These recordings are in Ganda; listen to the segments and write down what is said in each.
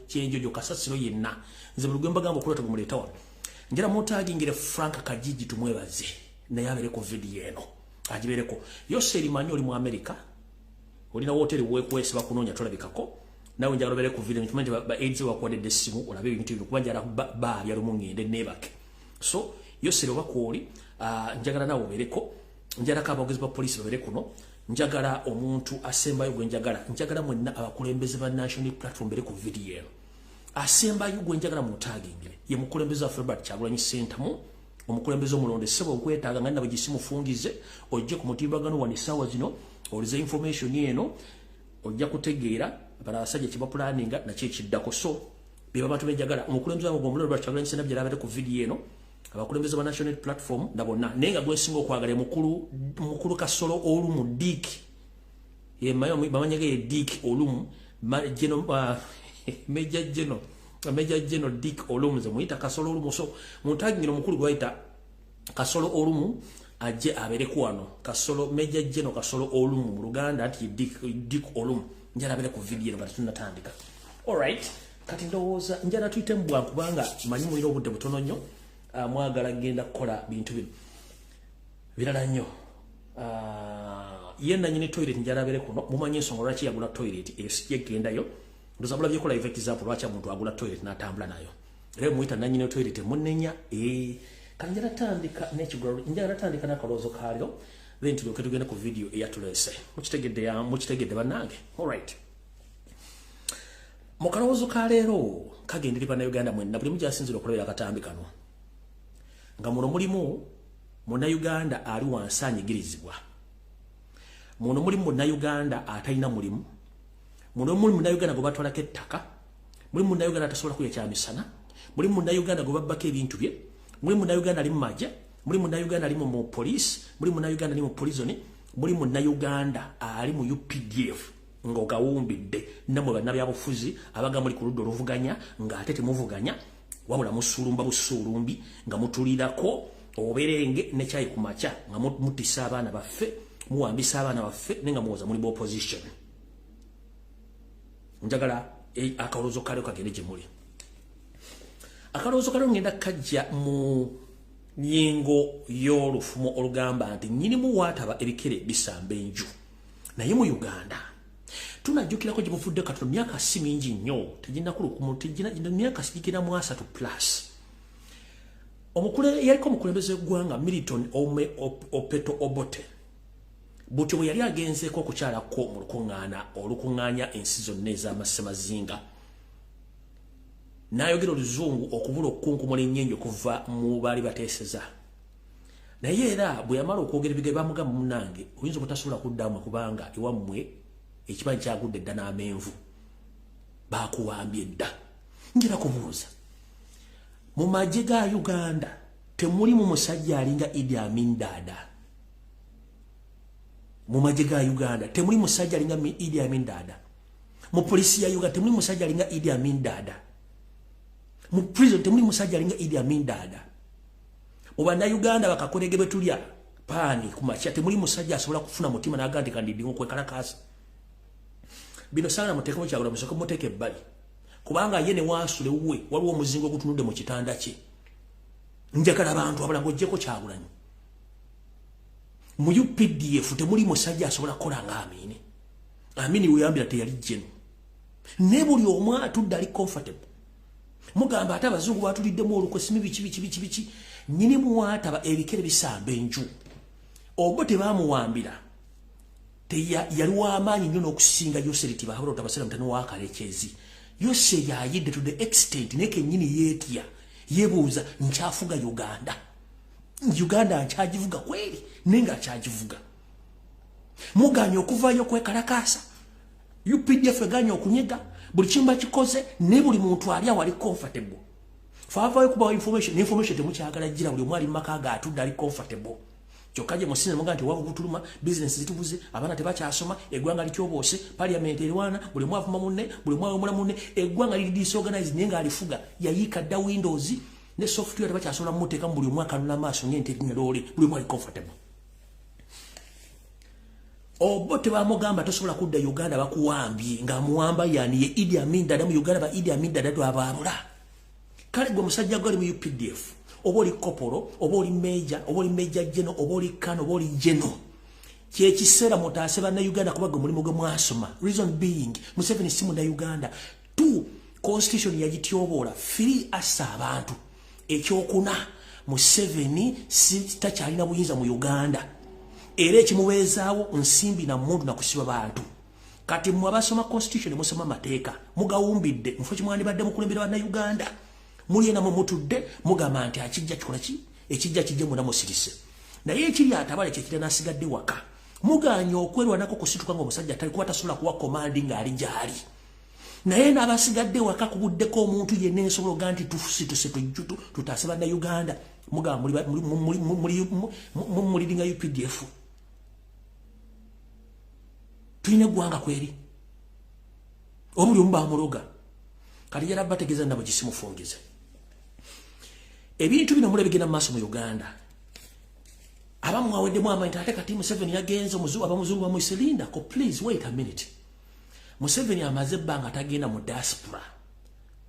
Kyenjojo, kasasiro yenna. Nze buli gwe mbagamba okulota gumuleeta wano. Njagala mutagingire Frank Kajiji, tumwebaze, naye abeere ku vidiyo eno, agibeereko. Yose erimanyi oli mu America, olina woteri wekwese, bakunoonya tolabikako. Nawe njagala obeere ku vidiyo, nkimanyi nti ba aides bakuwadde essimu olabe ebintu bino, kuba njagala baabya lumu ngende neebake. So Yoseri oba kwoli, njagala nawe obeereko. Njalako abogezi ba poliisi babeere kuno. Njagala omuntu asembayo gwe njagala, njagala mwenna abakulembeze ba National Platform bere ku vidiyo eno. Asembayo gwe njagala mutagingire ye mukulembeze wa Robert Kyagulanyi Ssentamu, omukulembeze omulonde. Ssebo, nkwetaaga nga nabwe gisimufungize, ojje ku mutimbagano wano essaawa zino, olize information eno, ojja kutegeera bala abasajja kyebapulaninga nakyo ekiddako. So beba bantu benjagala: omukulembeze wange omulonde Robert Kyagulanyi Ssentamu, gyala ku vidiyo eno, abakulembeze ba National Platform na bonna. Naye nga gwensinga okwagala mukulu, mukulu Kasolo Olumu Dick, bamanyage ye Dick Olumu, Major General, Major General Dick Olumu, ze muyita Kasolo Olumu. So muntagingira omukulu gwayita Kasolo Olumu, ajje abeereko wano. Kasolo, Major General Kasolo Olumu mu Luganda nti Dick, Dick Olumu, njala abeere ku vidiyo eno bati tunatandika. Alright, kati ndowooza njala tuyite mu bwangu kubanga manyi mulina obudde butono nnyo. Mwagala genda kukola bintu bino birala nnyo. Ye nanyini toilet njala abeere kuno. Mumanyi ensonga lwaki yagula toilet eyo, sijegendayo. Ndoza mulabyeko live example lwaki omuntu agula toilet n'atambula nayo, era muyita nanyini toilet munenya. Kati njala tandika n'ekigula, njala tandika n'akalowoozo kaalyo, then tulyoke tugende ku video eyatuleese. Mukitegedde? Mukitegedde bannange? Alright, mu kalowoozo ka leero kagenda eri Bannayuganda mwenna, buli mugyasinzira okulabira akatambi kano, nga muno mulimu Munnayuganda ali wansi anyigirizibwa, muno mulimu Munnayuganda atalina mulimu, muno mulimu Munnayuganda gwe batwalako ettaka, mulimu Munnayuganda atasobola kulya kyamisana, mulimu Munnayuganda gwe babbako ebintu bye, mulimu Munnayuganda ali mu magye, mulimu Munnayuganda ali mu poliisi, mulimu Munnayuganda ali mu prison, mulimu Munnayuganda ali mu UPDF ng'ogawumbidde. Nammwe bannabyabufuzi abaga muli ku ludda oluvuganya ng'ate temuvuganya, wabula musulumba busuulumbi nga mutulirako oberenge ne kyayi ku makya, nga mutisa abaana baffe, muwambisa abaana baffe, naye nga muwoza muli opposition. Njagala akalowoozo kaleo kagende gye muli. Akalowoozo kaleo ngenda kajja mu nyingo y'olufumo olugamba nti nnyinimu waataba ebikere bisamba enju. Naye mu Uganda tunajjukirako gye buvudde katono, myaka si mingi nnyo, teginnakulukumu, myaka sigikira mu 30 plus, yaliko omukulembeze w'eggwanga Milton Ome Opeto Obote butyo bwe yali agenzeeko okukyalako mu lukuŋŋaana olukuŋŋaanya ensi zonna ez'amasemazinga, n'ayogera oluzungu okubula okukunkumula ennyenje okuva mu baali bateeseza. Naye era bwe yamala okwogera ebigambo, bamugamba, "Munnange, oyinza obutasobola kuddamu kubanga ewammwe ekibanyi kyagudde dda n'amenvu, bakuwambye dda." Njera kubuuza, mu magye ga Uganda temulimu musajja alinga Idi Amin Dada? Mu magye ga Uganda temuli musajja alinga Idi Amin Dada? Mu polisi ya Uganda temuli musajja alinga Idi Amin Dada? Mu prison temuli musajja alinga Idi Amin Dada? Mu Bannayuganda bakakolege bwe tulya paani ku makya, temuli musajja asobola kufuna mutima n'agaa nti kandidinga okwekalakaasa? Bino saagala muteekemu Kyagula, musooke muteeke ebbali, kubanga ye ne waasule wuwe waliwo omuzingo ogutunudde mu kitanda kye. Njagala abantu abalala ng'oggyeko Kyagulanyi, mu UPDF temuli musajja asobola kukola nga Amini? Amini weyambira teyali jeno, ne buli omu atudde ali comfortable. Mugamba ate abazungu batuliddemu olukwe, simi biki biki biki biki. Nyini muwaataba ebikere bisamba enju. Obo tebamuwambira, yali w'amaanyi nnyo n'okusinga Yoseri Tibahabula otabasira mutano wa Kalekyezi. Yoseri ayidde to the extent naye kennyini yeetya, yeebuuza, "Nkyafuga Uganda? Uganda nkyagivuga kweri?" Naye nga akyagivuga. Muganye okuvaayo okwekalakaasa, UPDF eganye okunyega, buli kimu bakikoze, naye buli muntu ali awali comfortable. Faavayo kubawa information, information temukyagala gira. Buli omu ali mumaka ga atudde ali comfortable. Kyokka gye musine muga nti wavu butuluma, bizinesi zitubuze, abaana tebakyasoma, eggwanga lityoboose, parliament erwana, buli omu avuma munne, buli omu awemula munne, eggwanga liri disorganized, naye ng'alifuga yayiika dda Windows ne software, tebakyasobola mumuteekamu. Buli omu akanula maaso ng'ente erinnya loole, buli omu ali comfortable. Obote bamugamba tosobola kudda Uganda bakuwambye, ng'amuwamba yani ye Idi Amin Dada. Mu Uganda ba Idi Amin Dada twabaabula. Kale gwe musajja gwali mu UPDF, oba oli kopolo, oba oli major, oba oli major general, oba oli kano, oba oli general, kyekiseera mutaase bannayuganda, kuba gwe mulimu gwe mwasoma. Reason being, Museveni si munnayuganda. Two, constitution yagityoboola. Three, assa abantu. Ekyokuna, Museveni si takyalina buyinza mu Uganda, era ekimubeezaawo nsimbi na mundu na kusiba bantu. Kati mmwe abasoma constitution, musoma amateeka, mugawumbidde mufo kimwandibadde mukulembera bannayuganda. Muli enamwe mutudde mugamba nti akijja kikola ki, ekijja kijje, muna musirise. Naye ekiri atabale kyekira n'asigadde waka, muganya okwerwanako kusituka ng'omusajja atali, kuba tasobola kuwa command ng'ali gy'ali. Naye n'abasigadde waka kubuddeko omuntu yenna ensobola oga nti tusituse tujjutu tutaase bannayuganda, mugamba muliringa UPDF. Tulina eggwanga kweri obuli omu bamuloga. Kati jala bategeeza nabo gisimufungize ebintu bino mule bigenda mu maaso mu Uganda. Abamu aweddemu amaanyi, ate kati Museveni yagenze, abamuzungu bamuyise. Lindako, please wait a minute. Museveni amaze ebbanga tagenda mu diaspora,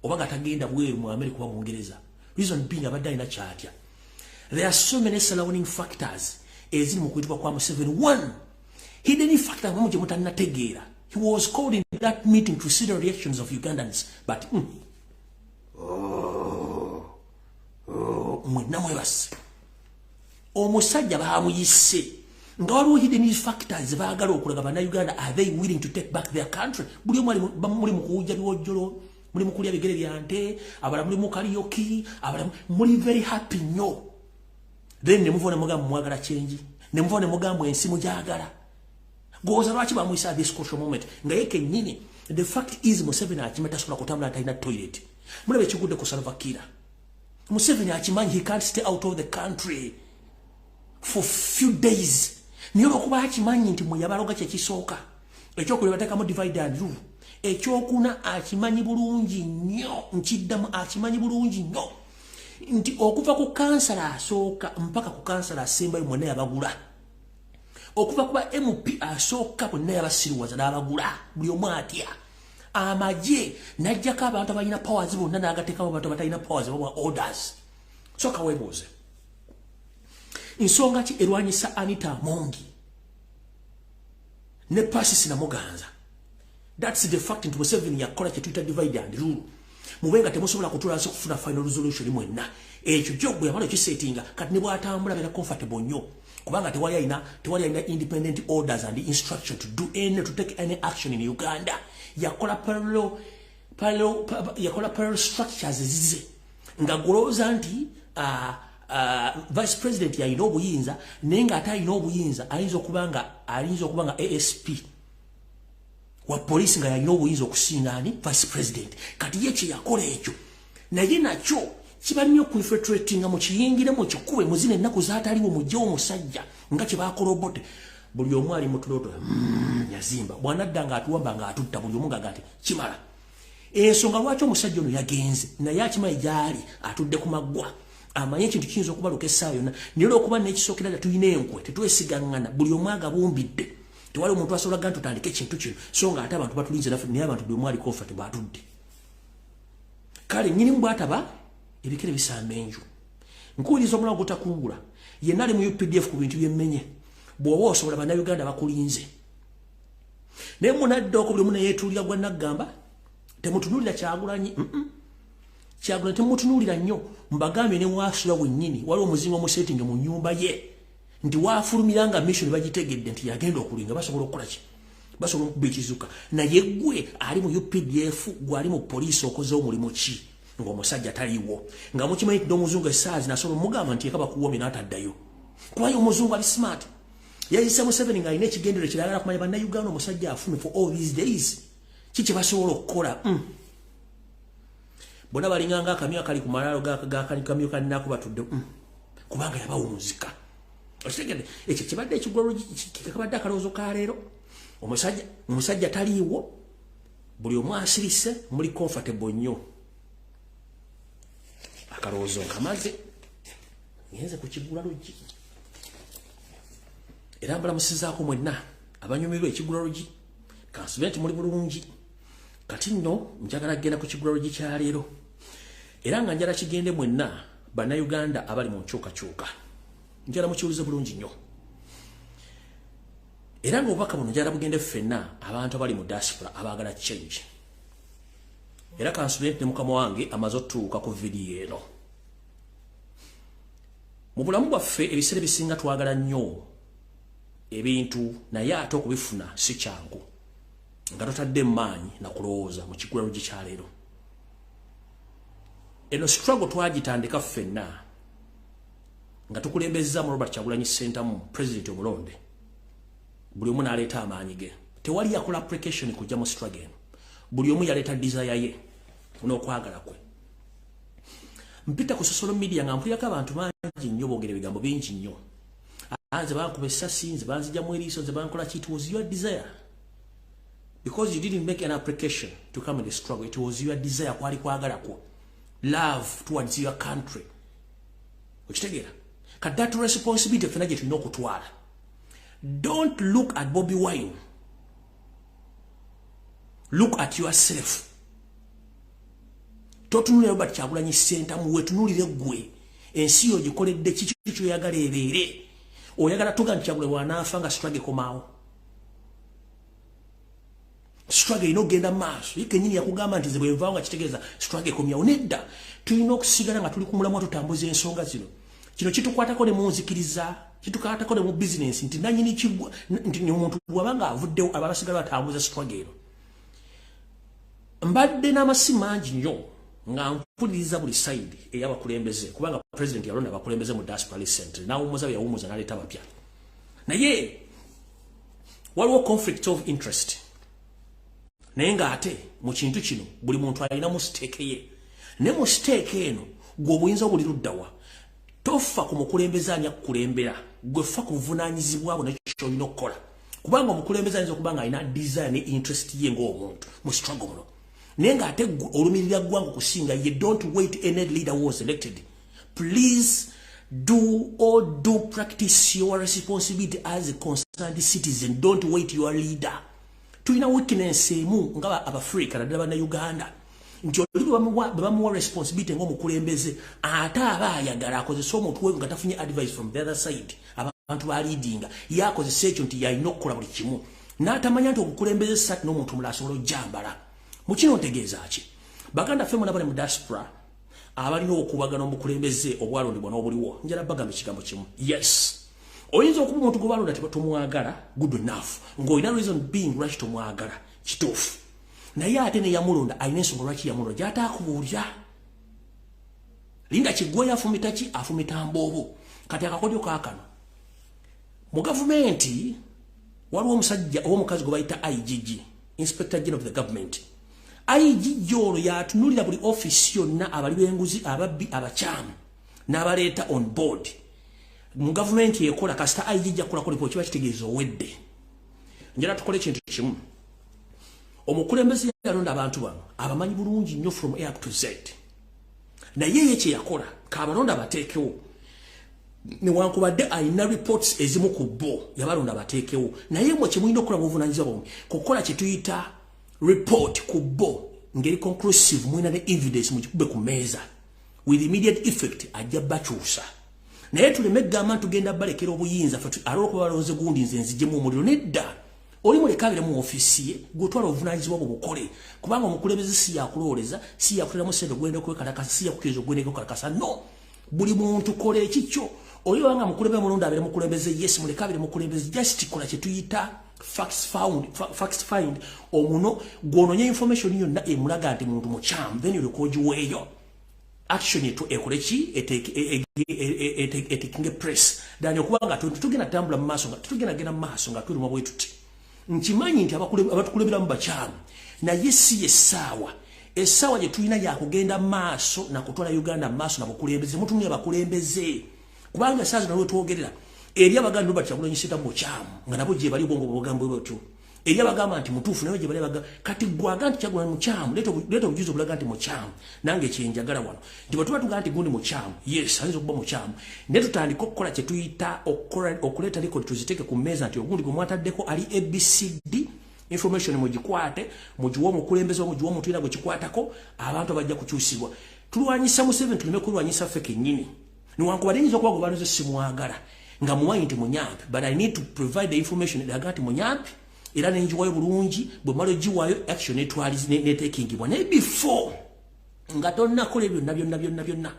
oba nga tagenda bweru mu America oba Bungereza. Reason being, abadde alina kyatya. There are so many surrounding factors eziri mu kuyitibwa kwa Museveni. One hidden factor mumu gye mutannategeera, he was called in that meeting to see the reactions of Ugandans. But oh, mwenna mwebase, omusajja bamuyise nga waliwo hidden factors baagala okulaga bannayuganda. Are they willing to take back their country? Buli omu muli mu kuwujja biwojjolo, muli mu kulya bigere bya nte, abalala muli mu karaoke, abalala muli very happy nnyo. Then ne muva ne mugamba mwagala change, ne muva ne mugamba ensi mugyagala. Goza lwaki bamuyisa this crucial moment nga ye kennyini? The fact is, Museveni akimanyi tasobola kutambula atalina toilet. Mulaba ekigudde ku Salva Kiir. Museveni akimanyi he can't stay out of the country for few days, naye olwokuba akimanyi nti mwe yabaloga, kyekisooka. Ekyokubiri, bateekamu divide and rule. Ekyokuna, akimanyi bulungi nnyo, nkiddamu, akimanyi bulungi nnyo nti okuva ku kansala asooka mpaka ku kansala asembayo mwenna yabagula, okuva ku ba MP asooka bonna yabasiruwaza n'abagula. Buli omu atya amagye, n'ajjako abantu abalina powers bonna n'agateekamu abantu abatalina powers bawa orders. Soka weebuuze, nsonga ki erwanyisa Anita Among ne Persis Namuganza? That's the fact nti Museveni yakola kyetuyita divide and rule, mube nga temusobola kutuula nsi kufuna final resolution mwenna. Ekyo gyo bwe yamala okisetinga, kati ne bw'atambula beera comfortable nnyo, kubanga tewali alina independent orders and instruction to take any action in Uganda. Yakola parallel structures zize nga golowooza nti vice president yalina obuyinza, naye ng'ate alina obuyinza ayinza okuba nga ASP wa poliisi nga yalina obuyinza okusinga ani, vice president. Kati ye kye yakola ekyo, naye nakyo kiba nnyo okuinfiltratinga, mukiyingire, mukikube muzina ennaku zaataliwo, mugyewo omusajja nga kye bakola Obote. Buli omu ali mutuloto yazimba bwanadda ng'atuwamba ng'atutta, buli omu ngaga nti kimala. Ensonga lwaki omusajja ono yagenze, naye akimanyi gy'ali atudde ku maggwa, amanye ekintu kiyinza okubaluka essaawa yonna. Naye olwokuba n'ekisookera ddala tulina enkwe, tetwesigaŋŋana, buli omu agabumbidde, tewali omuntu asobola ga nti tutandike ekintu kino, so nga ate abantu batulinze naffe. Naye abantu buli omu ali comfortable atudde. Kale nnyinimu bw'ataba ebikere bisamba enju. Nkuwuliriza omulawo gutakungula yenna ali mu UPDF ku bintu byemmenye. Bw'oba osobola, bannayuganda bakulinze, naye munadde oko buli omu neyeetuulira gwa naggamba. Temutunuulira Kyagulanyi, Kyagulanyi temutunuulira nnyo. Mbagambye, ne waasula wennyini waliwo omuzinga omusetinge mu nnyumba ye nti waafulumira nga mission bagitegedde nti yagenda okulinga, basobola okukola ki, basobola okuba ekizuka. Naye gwe ali mu UPDF, gwe ali mu poliisi, okoze omulimu ki ng'omusajja taliiwo, nga mukimanyi nti n'omuzungu essaazi nasobola omugamba nti eka bakuwomye n'ataddayo, kubayo omuzungu ali smart. Yayise Museveni ng'alina ekigendero kiragala kumanya bannayuganda omusajja afune for all these days ki kye basobola okukola. Bonna balinganga akamyu akali ku malaalo gakamyu kannaku batudde, kubanga yabawunzika. Okitegedde? Ekyo kibadde ekigwalo, kabadde akalowoozo ka leero. Omusajja taliiwo, buli omu asirise, muli comfortable nnyo. Akalowoozo nkamaze, ngenze ku kigula luggi, era mbalamusizaako mwenna. Abanyumirwa ekigulalogi, kansubire nti muli bulungi. Kati nno njagala kugenda ku kigulalogi kya leero, era nga njala kigende mwenna Bannayuganda abali mu nkyukakyuka. Njala mukiwulize bulungi nnyo, era ng'obubaka buno njala bugende ffenna abantu abali mu diaspora abaagala change. Era kansubire nti ne mukama wange amaze otutuuka ku vidiyo eno. Mu bulamu bwaffe ebiseera ebisinga twagala nnyo ebintu, naye ate okubifuna si kyangu nga totadde maanyi nakulowooza. Mu kigulalogi kya leero, eno struggle twagitandika ffenna nga tukulembezza mu Robert Kyagulanyi Ssentamu, president omulonde. Buli omu n'aleeta amaanyi ge. Tewali yakola application kujja mu struggle eno. Buli omu yaleeta desire ye n'okwagala kwe. Mpita ku social media nga mpulirako abantu bangi nnyo boogera ebigambo bingi nnyo: nze bankuba essasi, nze banzigyamu eriiso, nze bankola ki. It was your desire, because you didn't make an application to come in the struggle. It was your desire, kwali kwagala kwo, love towards your country. Okitegeera? Kati that responsibility ffena gye tulina okutwala. Don't look at Bobi Wine, look at yourself. Totunulira Robert Kyagulanyi Ssentamu, wetunulire ggwe. Ensi yo gikoledde kiki? Kyoyagala ebeere, oyagala tuga nti Kyagulanyi bw'anaafa nga struggle ekomaawo? Struggle erina okugenda mu maaso. Ye kennyini yakugamba nti nze bwenvaawo nga kitegeeza struggle ekomyawo. Nedda, tulina okusigala nga tuli ku mulamwa, tutambuza ensonga zino. Kino kitukwatako ne mu nzikiriza, kitukwatako ne mu bizinensi, nti nanyini kigwa nti omuntu bw'aba avuddewo, aba basigala batambuza struggle eno. Mbadde n'amasimu mangi nnyo nga mpuliriza buli side ey'abakulembeze, kubanga president yalonda abakulembeze mu diaspora recently, n'awummuza bye yawummuza, n'aleeta bapya, naye waliwo conflict of interest. Naye ng'ate mu kintu kino buli muntu alinamu stake ye, ne mu stake eno gwe obuyinza buli luddawa. Tofa ku mukulembeze ani akukulembera, gwe fa ku buvunaanyizibwa bwo nekyo kyolina okukola, kubanga omukulembeze ayinza okuba nga alina desire ne interest ye ng'omuntu mu struggle muno, naye ng'ate olumirira ggwanga okusinga ye. Don't wait any leader was elected. Please do or do practice your responsibility as a concerned citizen. Don't wait your leader. Tulina weakness emu nga Abafrika, naddala Bannayuganda, nti oli bwe bamuwa responsibility ng'omukulembeze, ate aba ayagala akozese omuntu we nga tafunye advice from the other side. Abantu ba leadinga ye akozesa ekyo nti yalina okukola buli kimu, n'atamanya nti obukulembeze sati n'omuntu omulala asobola ojjambala. Mu kino ntegeeza ki? Baganda ffe muna bali mu diaspora abalina okubagana omukulembeze obwalondebwa n'obuliwo, njala bagamba ekigambo kimu. Yes, oyinza okuba omuntu gwe balonda tomwagala, good enough, ng'olina reason being lwaki tomwagala, kituufu, naye ate neyamulonda alina ensonga lwaki yamulonda gyataakubuulira. Linda kiggweyo, afumita ki? Afumita mboobo. Kati akakodyo kaakano, mu gavumenti waliwo omusajja oba omukazi gwe bayita IGG, Inspector General of the Government. IGG olwo yatunulira buli offisi yonna, abali b'enguzi, ababbi, abakyamu, n'abaleeta on board mu gavumenti ekola. Kasita IGG akolako lipooti, kiba kitegeeza owedde. Njala tukole ekintu kimu. Omukulembeze yalonda abantu bano abamanyi bulungi nnyo from A up to Z, naye ye kye yakola, kabalonda abateekewo, newankubadde alina reports ezimu ku bo, yabalonda abateekewo. Naye mwe kyemulina okukola, buvunanyizibwa bwomwe kukola kyetuyita report ku bo ngeri conclusive, mulina ne evidence, mugikube ku meeza with immediate effect, ajja bakyusa. Naye tuleme gamba tugenda balekera obuyinza ate olwokuba balonze gundi, nze nzijemu omuliro. Nedda, oli mulekabire mu ofiisi ye, gwotwala obuvunanyizibwa bwo bukole, kubanga omukulembeze si yakulooleza, si yakuleramu sente ogwenda okwekalakasa, si yakukkiriza ogwenda okwekalakasa. No, buli muntu kola ekikyo. Oli obanga mukulembeze mulonda abeere mukulembeze, yes, mulekabire mukulembeze. Just kola kyetuyita facts found, facts find. Omuno gwononye information yonna emulaga nti muntu mukyamu, then olyoka ogiweeyo action etu ekole ki, etakinge place dani, okubanga tugenda tambula mu maaso, nga tugenda genda mu maaso nga tuluma bwe tuti. Nkimanyi nti abatukulemberamu bakyamu, naye si yessaawa. Essaawa gye tulina yakugenda maaso nakutwala Uganda maaso nabukulembeze. Mutunulira bakulembeze, kubanga essaawa zino wetwogerera eri abaganda Robert Kyagulanyi Ssentamu mukyamu, nga nabo gye bali, obwongo bw'obugambo bwetyo. Eri abagamba nti mutuufu naye gye bali bagamba kati gwaga nti Kyagulanyi mukyamu, leeta obujulizi obulaga nti mukyamu. Nange kyenjagala wano nti bwe tuba tugamba nti gundi mukyamu, yes, ayinza okuba mukyamu, naye tutandike okukola kye tuyita okuleeta record, tuziteeke ku mmeeza nti ogundi gwe mwataddeko ali ABCD, information mugikwate, mugiwe omukulembeze, mugiwe omuntu era gwe kikwatako, abantu abajja kukyusibwa. Tulwanyisa Museveni, tuleme kulwanyisa ffe kennyini. Newankubadde nyinza okuba gwe baloze simwagala nga mumanyi nti munyampi, but I need to provide the information eraga nti munyampi, era nenjiwayo bulungi. Bwe mala ogiwayo, action netekingibwa. Naye before nga tonnakola ebyo byonna byonna byonna byonna,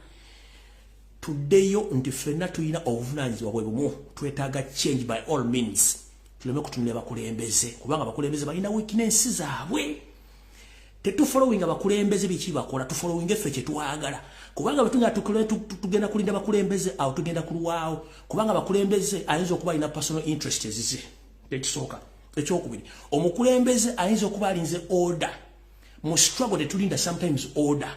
tuddeyo nti ffenna tulina obuvunaanyizibwa bwe bumu. Twetaaga change by all means. Tuleme kutunulira bakulembeze, kubanga abakulembeze balina weakness zaabwe. Tetufollowinga bakulembeze biki bakola, tufollowinga effe kyetwagala, kubanga bwe tugenda kulinda bakulembeze, awo tugenda kulwawo, kubanga bakulembeze ayinza okuba alina personal interest ezize. Ekisooka. Ekyokubiri, omukulembeze ayinza okuba alinze order. Mu struggle tetulinda sometimes order,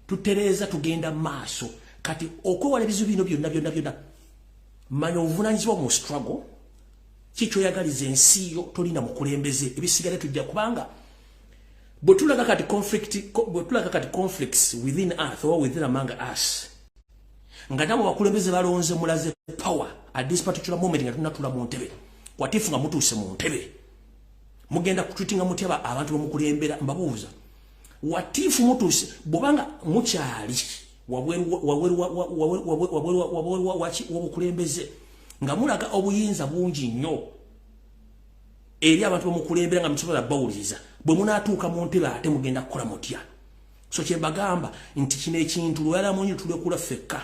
tutereeza, tugenda maaso. Kati okwewala ebizibu bino byonna byonna byonna, manya obuvunanyizibwa mu struggle, kikyoyagaliza ensi yo, tolinda mukulembeze. Ebisigale tujja, kubanga bwe tulaga kati conflict, bwe tulaga kati conflicts within earth or within among us, nga nabo bakulembeze balonze mulaze power at this particular moment nga tunatula mu ntebe, watifu nga mutuuse mu ntebe, mugenda kutreatinga mutya abantu bamukulembera? Mbabuuza, watifu mutuuse, bwobanga mukyali wabweru w'obukulembeze nga mulaga obuyinza bungi nnyo eri abantu bamukulembera nga musobola bawuliriza, bwe munaatuuka mu ntebe ate mugenda kukola mutya? So kyembagamba nti kino ekintu lwalamunyi tulekula ffekka.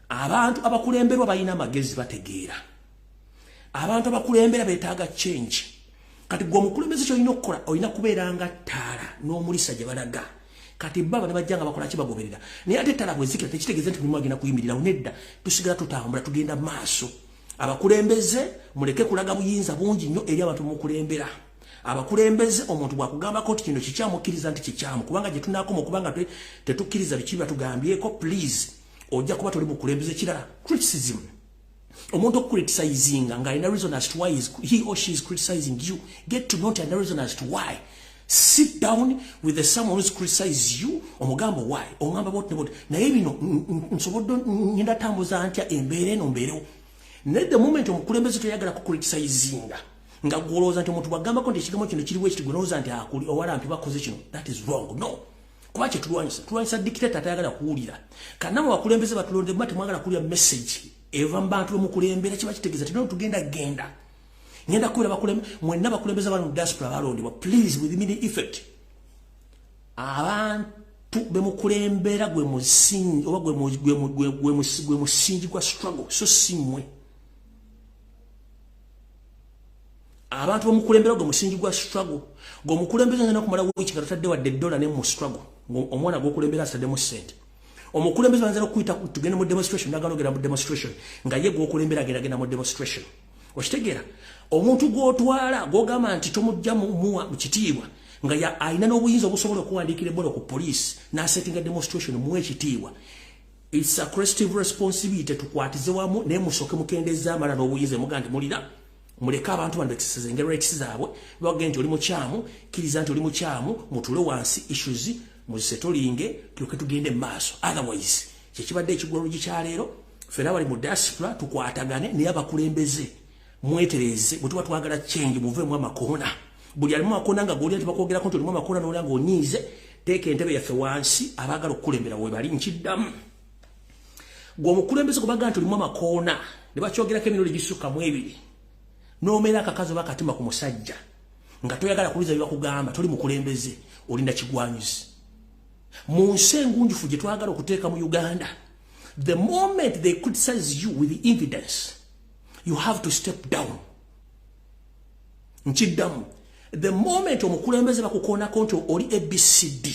Abantu abakulemberwa balina amagezi, bategeera. Abantu abakulembera beetaaga change. Kati gwe omukulembeze kyolina okukola, olina kubeera nga ttaala n'omulisa gye balaga. Kati baba ne bajja nga bakola ki? Bagoberera. Naye ate ettaala bwezikira, tekitegeeza nti mulimu agenda kuyimirirawo. Nedda, tusigala tutambula, tugenda maaso. Abakulembeze, muleke kulaga buyinza bungi nnyo eri abantu mukulembera. Abakulembeze, omuntu bwakugambako nti kino kikyamu, okkiriza nti kikyamu, kubanga gye tunaakoma okubanga tetukkiriza biki batugambyeko, please, ojja kuba toli mukulembeze. Kirala, criticism. Omuntu okucriticizinga ng'alina reason as to why he or she is criticizing you, get to know the reason as to why. Sit down with the someone who's criticize you, omugamba why ogamba bwoti ne bwoti, naye bino nsobodde ngenda tambuza ntya embeera eno mbeerewo. Naye the moment omukulembeze toyagala kucriticizinga, nga gwolowooza nti omuntu bwagambako nti ekigambo kino kiriwo ekiti, gwe nti akuli owalampi bakoze kino, that is wrong. No, kuba kyetulwanyisa, tulwanyisa dictator atayagala kuwulira. Kanamwe bakulembeze batulonde muba temwagala kuwulira message eva mu bantu bemukulembera, kiba kitegeeza tino tugenda genda ngenda kubeera bakulembe. Mwenna bakulembeze bali mu diaspora balondebwa, please, with immediate effect, abantu bemukulembera gwe musingi oba gwe musingi gwa struggle, so si mmwe. Abantu bamukulembera gwe musingi gwa struggle. Gwe omukulembeze ngenda okumala wiiki nga totadde wadde eddola ne mu struggle, omwana gwokulembera asaddemu ssente. Omukulembeze banza okuyita tugende mu demonstration, nagala ogenda mu demonstration nga ye gwokulembera agenda mu demonstration. Okitegeera? Omuntu gw'otwala gw'ogamba nti tomujja muwa mu kitiibwa, nga alina n'obuyinza obusobola okuwandiikira ebbola ku poliisi n'asettinga demonstration, muwe ekitiibwa. It's a collective responsibility, tukwatize wamu. Naye musooke mukendeeza amala n'obuyinza muga nti mulina, muleke abantu bano exercise rights zaabwe. Bagende nti oli mukyamu, kkiriza nti oli mukyamu, mutule wansi, issues muzisettlinge, tulyoke tugende mu maaso. Otherwise kyekibadde ekigwolugi kyaleero. Ffena bali mu diaspora tukwatagane, naye abakulembeze mwetereze. Bwe tuba twagala change, muveemu amakoona. Buli alimu amakoona nga goli nti bakwogerako nti olimu amakoona, n'olya ng'onyiize, teeka entebe yaffe wansi. Abaagala okukulembera we bali. Nkiddamu, gwe omukulembeze kubaga nti olimu amakoona ne bakyogerako emirundi gisukka mu ebiri, n'omera akakazi oba akatima ku musajja nga toyagala kuliza byebakugamba, toli mukulembeze, olinda kigwanyuzi. Mu nsi engunjufu gye twagala okuteeka mu Uganda, the moment they criticize you with the evidence, you have to step down. Nkiddamu, the moment omukulembeze bakukoonako nti oli ABCD,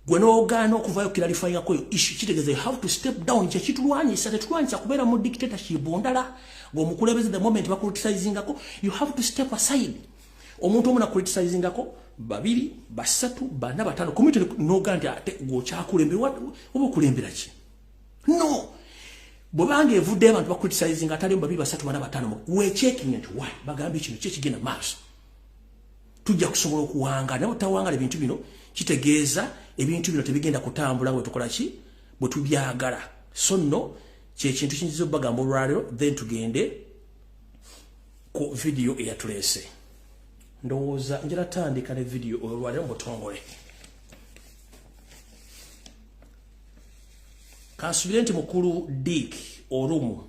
gwe n'ogaana okuvayo clarifyingako yo issue, kitegeeza you have to step down. Kyekitulwanyisa, tetulwanyisa kubeera mu dictatorship ndala. Ng'omukulembeze, the moment bacriticizingako, you have to step aside. Omuntu omu nacriticizingako, babiri, basatu, bana, bataano, community, noga nti ate gweokyakulembera, oba okulembera ki? No, bwebanga evuddeyo abantu bacriticizing atali babiri, basatu, bana, bataano, wechecking nti why bagambye kino, ki ekigenda maaso? Tujja kusobola okuwangala. Naye bwetawangala ebintu bino kitegeeza ebintu bino tebigenda kutambula bwe tukola ki, bwe tubyagala. So nno kyekintu kiyinza obbagamba olwaleero, then tugende ku vidiyo eyatuleese. Ndowooza njala tandika ne vidiyo olwaleero mu butongole. Kansubire nti mukulu Dick Orumu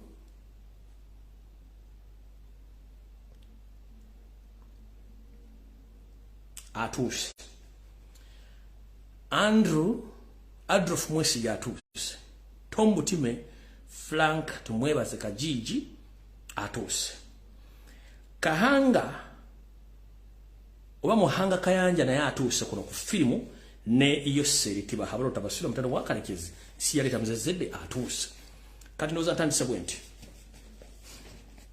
atuuse, Andrew Adolf Mwesiga atuuse, Tom Butime Frank Tumwebaze Kajiji atuuse, Kahanga oba Muhanga Kayanja naye atuuse kuno ku firimu ne Yoseri Tibahabalo Tabasula mutano wa Kalekezi siyaleta mzezedde atuuse. Kati ndowooza ntandise bwe nti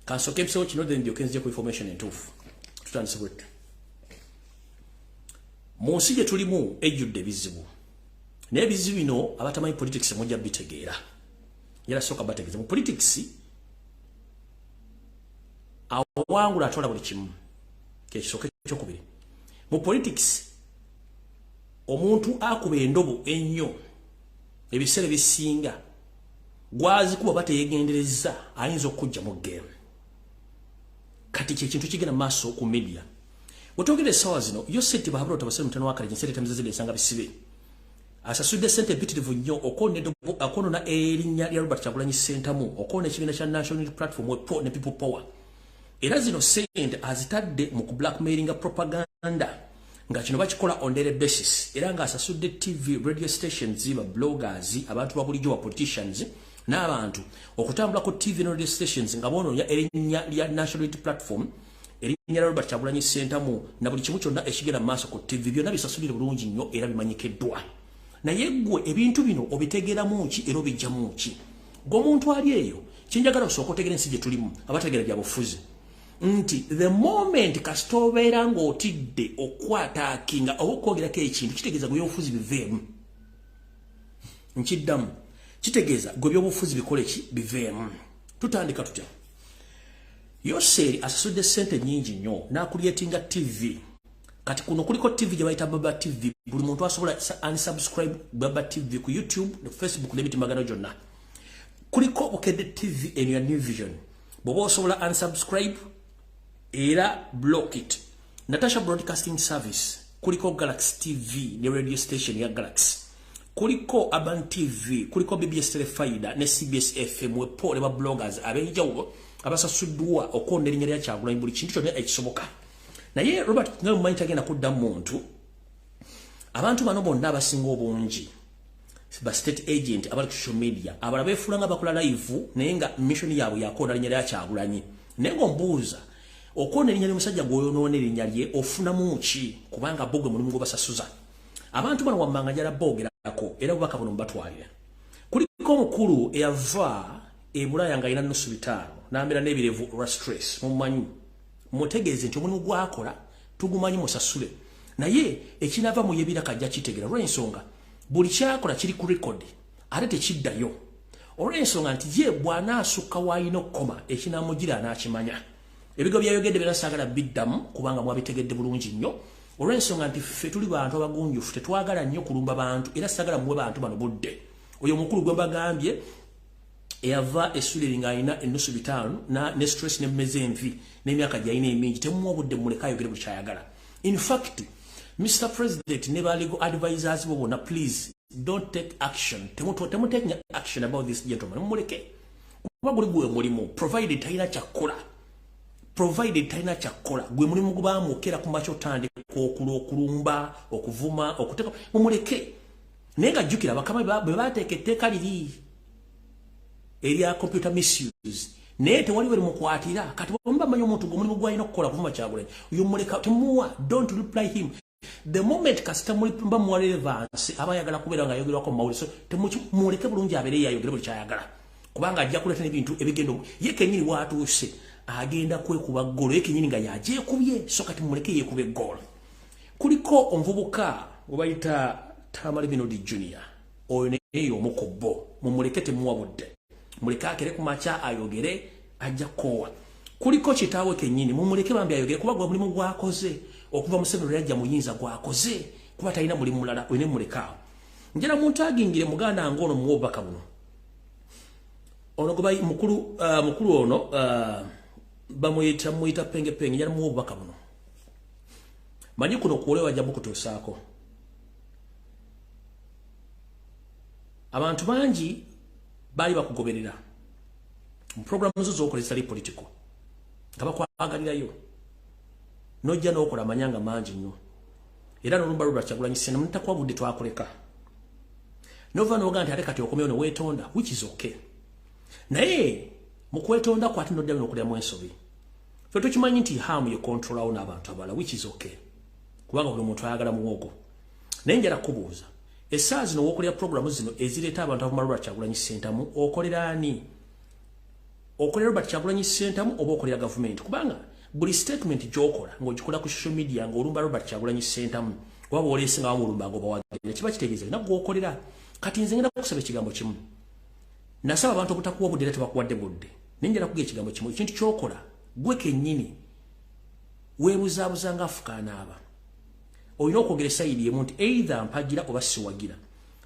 kansooke empisewo kino, then ndyoke nzije ku information entuufu. Tutandise bwe tuti. Mu nsi gye tulimu ejjudde ebizibu, naye ebizibu bino abatamanyi politics mujja bitegeera. Njala sooka bategeeza mu politics awangula atwala buli kimu, kyekisooka. Ekyokubiri, mu politics omuntu akuba endobo ennyo ebiseera ebisinga gwazikuba bateyegendereza ayinza okujja mu game. Kati kyekintu kigenda maaso ku media wetwogera essaawa zino. Yoseti Bahabula Tabasire mutano wa Kaleji nsente tamizazidde ensanga bisibe asasudde sente empitirivu nnyo okwonona erinnya lya Robert Kyagulanyi Ssentamu, okwona ekibiina kya National Platform wepo ne People Power. Era zino sente azitadde mu ku blackmailinga propaganda, nga kino bakikola on daily basis. Era ng'asasudde TV, radio stations, ba bloggers, abantu ba bulijjo, ba politicians n'abantu okutambula ku TV ne radio stations nga boonoonya erinnya lya National Unity Platform, erinnya lya Robert Kyagulanyi Ssentamu na buli kimu kyonna ekigenda mu maaso ku TV. Byonna bisasulire bulungi nnyo era bimanyikiddwa. Naye ggwe ebintu bino obitegeeramu ki era obijjamu ki? Gwe omuntu ali eyo, kyenjagala osooka otegeera ensi gye tulimu, abategeera bya bufuzi, nti the moment kasita obeera ng'otidde okwataakinga oba okwogerako ekintu, kitegeeza gwe byobufuzi biveemu. Nkiddamu, kitegeeza gwe byobufuzi bikole ki? Biveemu. Tutandika tutya? Yoseri asasudde ssente nnyingi nnyo n'acreatinga TV. Kati kuno kuliko TV gye bayita Baba TV. Buli muntu asobola unsubscribe Baba TV ku YouTube ne Facebook n'emitimagano gyonna. Kuliko Bukedde TV eno ya New Vision, bw'oba osobola unsubscribe era block it. Natasha Broadcasting Service, kuliko Galaxy TV ne radio station ya Galaxy, kuliko Urban TV, kuliko BBS Telefaida ne CBS FM wepo ne ba bloggers ab'enjawulo abasasuddwa okwonda erinnya lya Kyagulanyi, buli kintu kyonna ekisoboka. Naye Robert nga mumanyi tagenda kudda muntu. Abantu bano bonna abasinga obungi ba state agent abali ku social media, abalala beefuula nga bakola live, naye nga mission yaabwe yakwonda linnya lya Kyagulanyi. Naye ng'ombuuza, okwonda erinnya ly'omusajja gw'oyonoona erinnya lye ofunamu ki? Kubanga bo gwe mulimu gwe basasuza. Abantu bano wammanga njala boogerako era bubaka buno mubatwalira. Kuliko omukulu eyava e Bulaaya ng'alina 550 n'amera n'ebirevu olwa stress, mumanyi. Mutegeeze nti omulimu gwakola tugumanyi, musasule, naye ekinava mu yebiraka ajja kitegeera, olw'ensonga buli kyakola kiri ku record ate tekiddayo, olw'ensonga nti ye bw'anaasukka w'alina okukoma ekinamugira anaakimanya. Ebigo byayogedde byonna saagala biddamu kubanga mwabitegedde bulungi nnyo, olw'ensonga nti ffe tuli bantu abagunjufu, tetwagala nnyo kulumba bantu era saagala muwe bantu bano budde. Oyo omukulu gwe mbagambye eyava esuliri ng'alina 550 ne stress nemmeza envi n'emyaka gyalina emingi, temuwa obudde, mumuleke ayogere buli kyayagala. In fact, Mr President ne ba legal advisors bo bonna, please don't take action, temu action about this gentleman. Mumuleke kuba guli gwe mulimu, provided talina kyakkola, provided talina kyakkola, gwe mulimu gubamukera ku makya otandika okulumba, okuvuma, okuteeka. Mumuleke. Naye nga jjukira bakama bwe bateeka etteeka liri erya computer misuse, naye tewali we limukwatira. Kati bwemuba manyi omuntu gwe omulimu gwalina okukola kuvuma Kyagulanyi, oyo muleka, temuwa, don't reply him. The moment kasita mba muwa relevance, aba ayagala kubeera nga ayogerwako mu mawulire. So muleke bulungi abeere yayogere buli kyayagala, kubanga ajja kuleeta n'ebintu ebigenda ye kennyini watuuse agenda kwekuba ggolo ye kennyini nga yagyekubye. So kati muleke yeekuba eggolo. Kuliko omuvubuka gwe bayita Tamale Binodi Junior, oyo naye omu ku bo, mumuleke, temuwa budde, muleke akere ku makya ayogere, ajja kukoowa. Kuliko kitaawe kennyini, mumuleke bambi ayogere kuba gwe mulimu gwakoze. Okuva Museveni yajja muyinza gwakoze kuba talina mulimu mulala olina mulekaawo. Njala muntu agingire muganda ngono muwe obubaka buno. Ono goba mukulu mukulu ono bamuyita muyita penge penge, njala muwe obubaka buno. Manyi kuno kuolewa jabu kutuusaako. Abantu bangi baali bakugoberera mu programu zo z'okola ezitali political nga bakwagalirayo, n'ojja n'okola amanyanga mangi nnyo, era n'olumba lwa Kyagulanyi Ssentamu nitakuwa budde, twakuleka nova n'oga nti ate kati okomyewo ne weetonda, which is okay. Naye mu kwetonda kwate n'oddayo n'okulyamu ensobi. Ffe tukimanyi nti Hamu ye controlawo n'abantu abalala, which is okay, kubanga buli muntu ayagala muwogo. Naye njala kubuuza, essaawa zino w'okolera programu zino ezireeta abantu abamala lwa Kyagulanyi Ssentamu, okolera ani? Okolera Robert Kyagulanyi Ssentamu oba okolera gavumenti? Kubanga buli statement gy'okola ng'ogikola ku social media ng'olumba Robert Kyagulanyi Ssentamu oba bw'oleese nga bamulumba ng'obawagira, kiba kitegeeza nagwe okolera. Kati nze ngenda kukusaba ekigambo kimu. Nasaba abantu obutakuwa budde era tebakuwadde budde, naye njala kuga ekigambo kimu. Ekintu ky'okola gwe kennyini weebuzaabuza nga afukaanaaba. Olina okwogera e side emu nti either mpagira oba siwagira.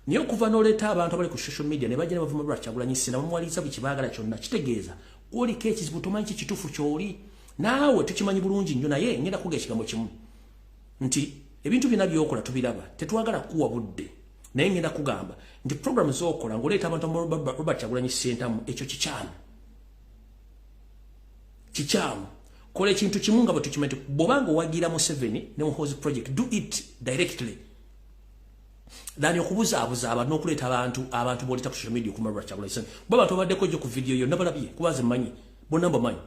Naye okuva n'oleeta abantu abali ku social media ne bajja ne bavuma Robert Kyagulanyi Ssentamu, bamuwaliriza buli kyebaagala kyonna, kitegeeza gwoliko ekizibu, tomanyi ki kituufu ky'oli. Naawe tukimanyi bulungi nnyo. Naye ngenda kuga ekigambo kimu nti ebintu byonna by'okola tubiraba, tetwagala kukuwa budde. Naye ngenda kugamba nti programu z'okola ng'oleeta abantu Robert Kyagulanyi Ssentamu, ekyo kikyamu, kikyamu. Kola ekintu kimu nga bwe tukimanyi nti bw'obanga owagira Museveni ne Muhoozi project, do it directly than okubuzaabuza abantu n'okuleeta abantu b'oleeta ku social media okumala Robert Kyagulanyi Ssentamu. Kuba abantu babaddeko jjo ku video yonna balabye, kuba nze mmanyi bonna, mbamanyi.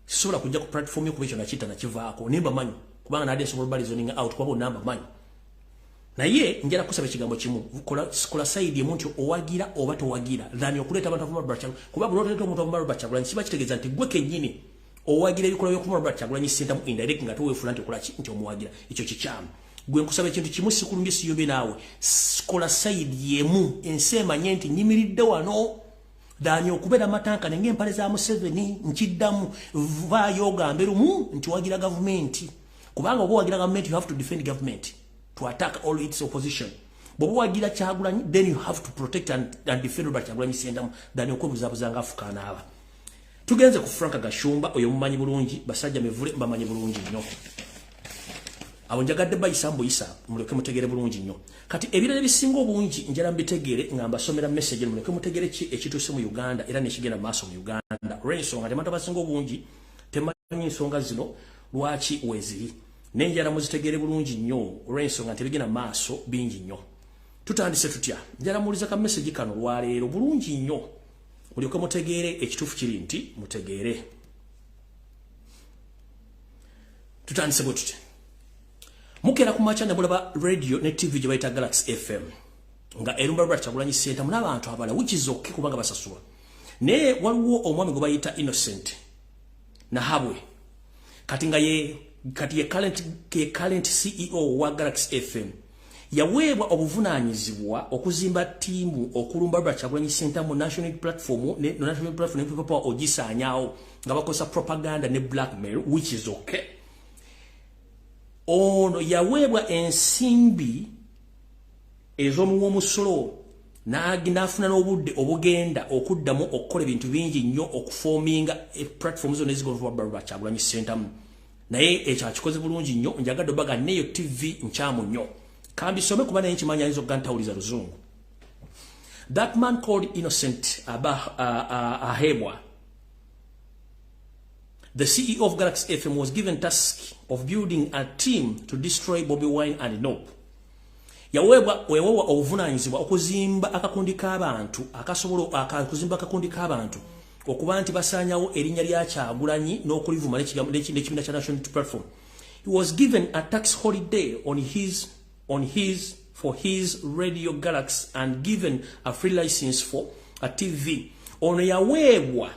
Sisobola kujja ku platform yo kuba ekyo nakiyita nakivaako, naye mbamanyi, kubanga nadde nsobola oba reasoning out kuba bonna mbamanyi. Naye njala kusaba ekigambo kimu: kola side emu nti owagira oba towagira than okuleeta abantu avuma Robert Kyagulanyi. Kuba buli oleeta omuntu avuma Robert Kyagulanyi, kiba kitegeeza nti gwe kennyini owagira ebikolwa by'okuvuma Robert Kyagulanyi Ssentamu indirect, nga toweefuula nti okola ki, nti omuwagira. Ekyo kikyamu. Gwe nkusaba ekintu kimu, sikulungi, siyombe naawe, kola side emu ensi emanye nti nyimiridde wano than okubeera matankane ng'empale za Museveni. Nkiddamu, vaayo ogambe lumu nti wagira gavumenti, kubanga oba owagira gavumenti, you have to defend government, to attack all its opposition. Bw'oba wagira Kyagulanyi, then you have to protect and defend Robert Kyagulanyi Ssentamu than okwebuzabuza nga afukaanaaba. Tugenze ku Frank Gashumba, oyo mumanyi bulungi. Basajja mivule mbamanyi bulungi nnyo. Abo njagadde bayisa mbuyisa muleke mutegere bulungi nnyo. Kati ebirala ebisinga obungi njala mbitegeere nga mbasomera message, muleke mutegere ki ekituuse mu Uganda era nekigenda mu maaso mu Uganda, olw'ensonga nti abantu abasinga obungi temanyi ensonga zino lwaki weeziri. Naye njala muzitegeere bulungi nnyo olw'ensonga nti ebigenda mu maaso bingi nnyo. Tutandise tutya? Njala muwuliza ka message kano lwaleero bulungi nnyo, mulyoke mutegeere ekituufu kiri nti mutegeere. Tutandise bwe tutya. Mukeera ku makya ne mulaba radio ne TV gye bayita Galaxy FM nga erumba Robert Kyagulanyi Ssentamu n'abantu abalala, which is okay kubanga basasulwa. Naye waliwo omwami gwe bayita Innocent Nahabwe, kati nga ye kati ye current CEO wa Galaxy FM. Yaweebwa obuvunaanyizibwa okuzimba ttiimu okulumba Robert Kyagulanyi Ssentamu, National Platform ne National Platform ne People Power, ogisaanyaawo nga bakozesa propaganda ne blackmail, which is okay. Ono yaweebwa ensimbi ez'omuwa omusolo n'afuna n'obudde obugenda okuddamu okukola ebintu bingi nnyo, okuforminga platform zonna ezigolva Kyagulanyi Ssentamu. Naye ekyo akikoze bulungi nnyo. Njagadde obaga neyo TV nkyamu nnyo. Kambisome kuba naye nkimanya ayinza okuga ntawuliza luzungu. That man called Innocent Ahebwa, the CEO of Galaxy FM, was given task of building a team to destroy Bobi Wine and NUP. Yaweebwa wewewa obuvunaanyizibwa okuzimba akakundi k'abantu akasobola okuzimba akakundi k'abantu okuba nti basaanyawo erinnya lya Kyagulanyi n'okulivuma n'ekibiina kya National Platform. He was given a tax holiday on his for his radio Galaxy and given a free license for a TV. Ono yaweebwa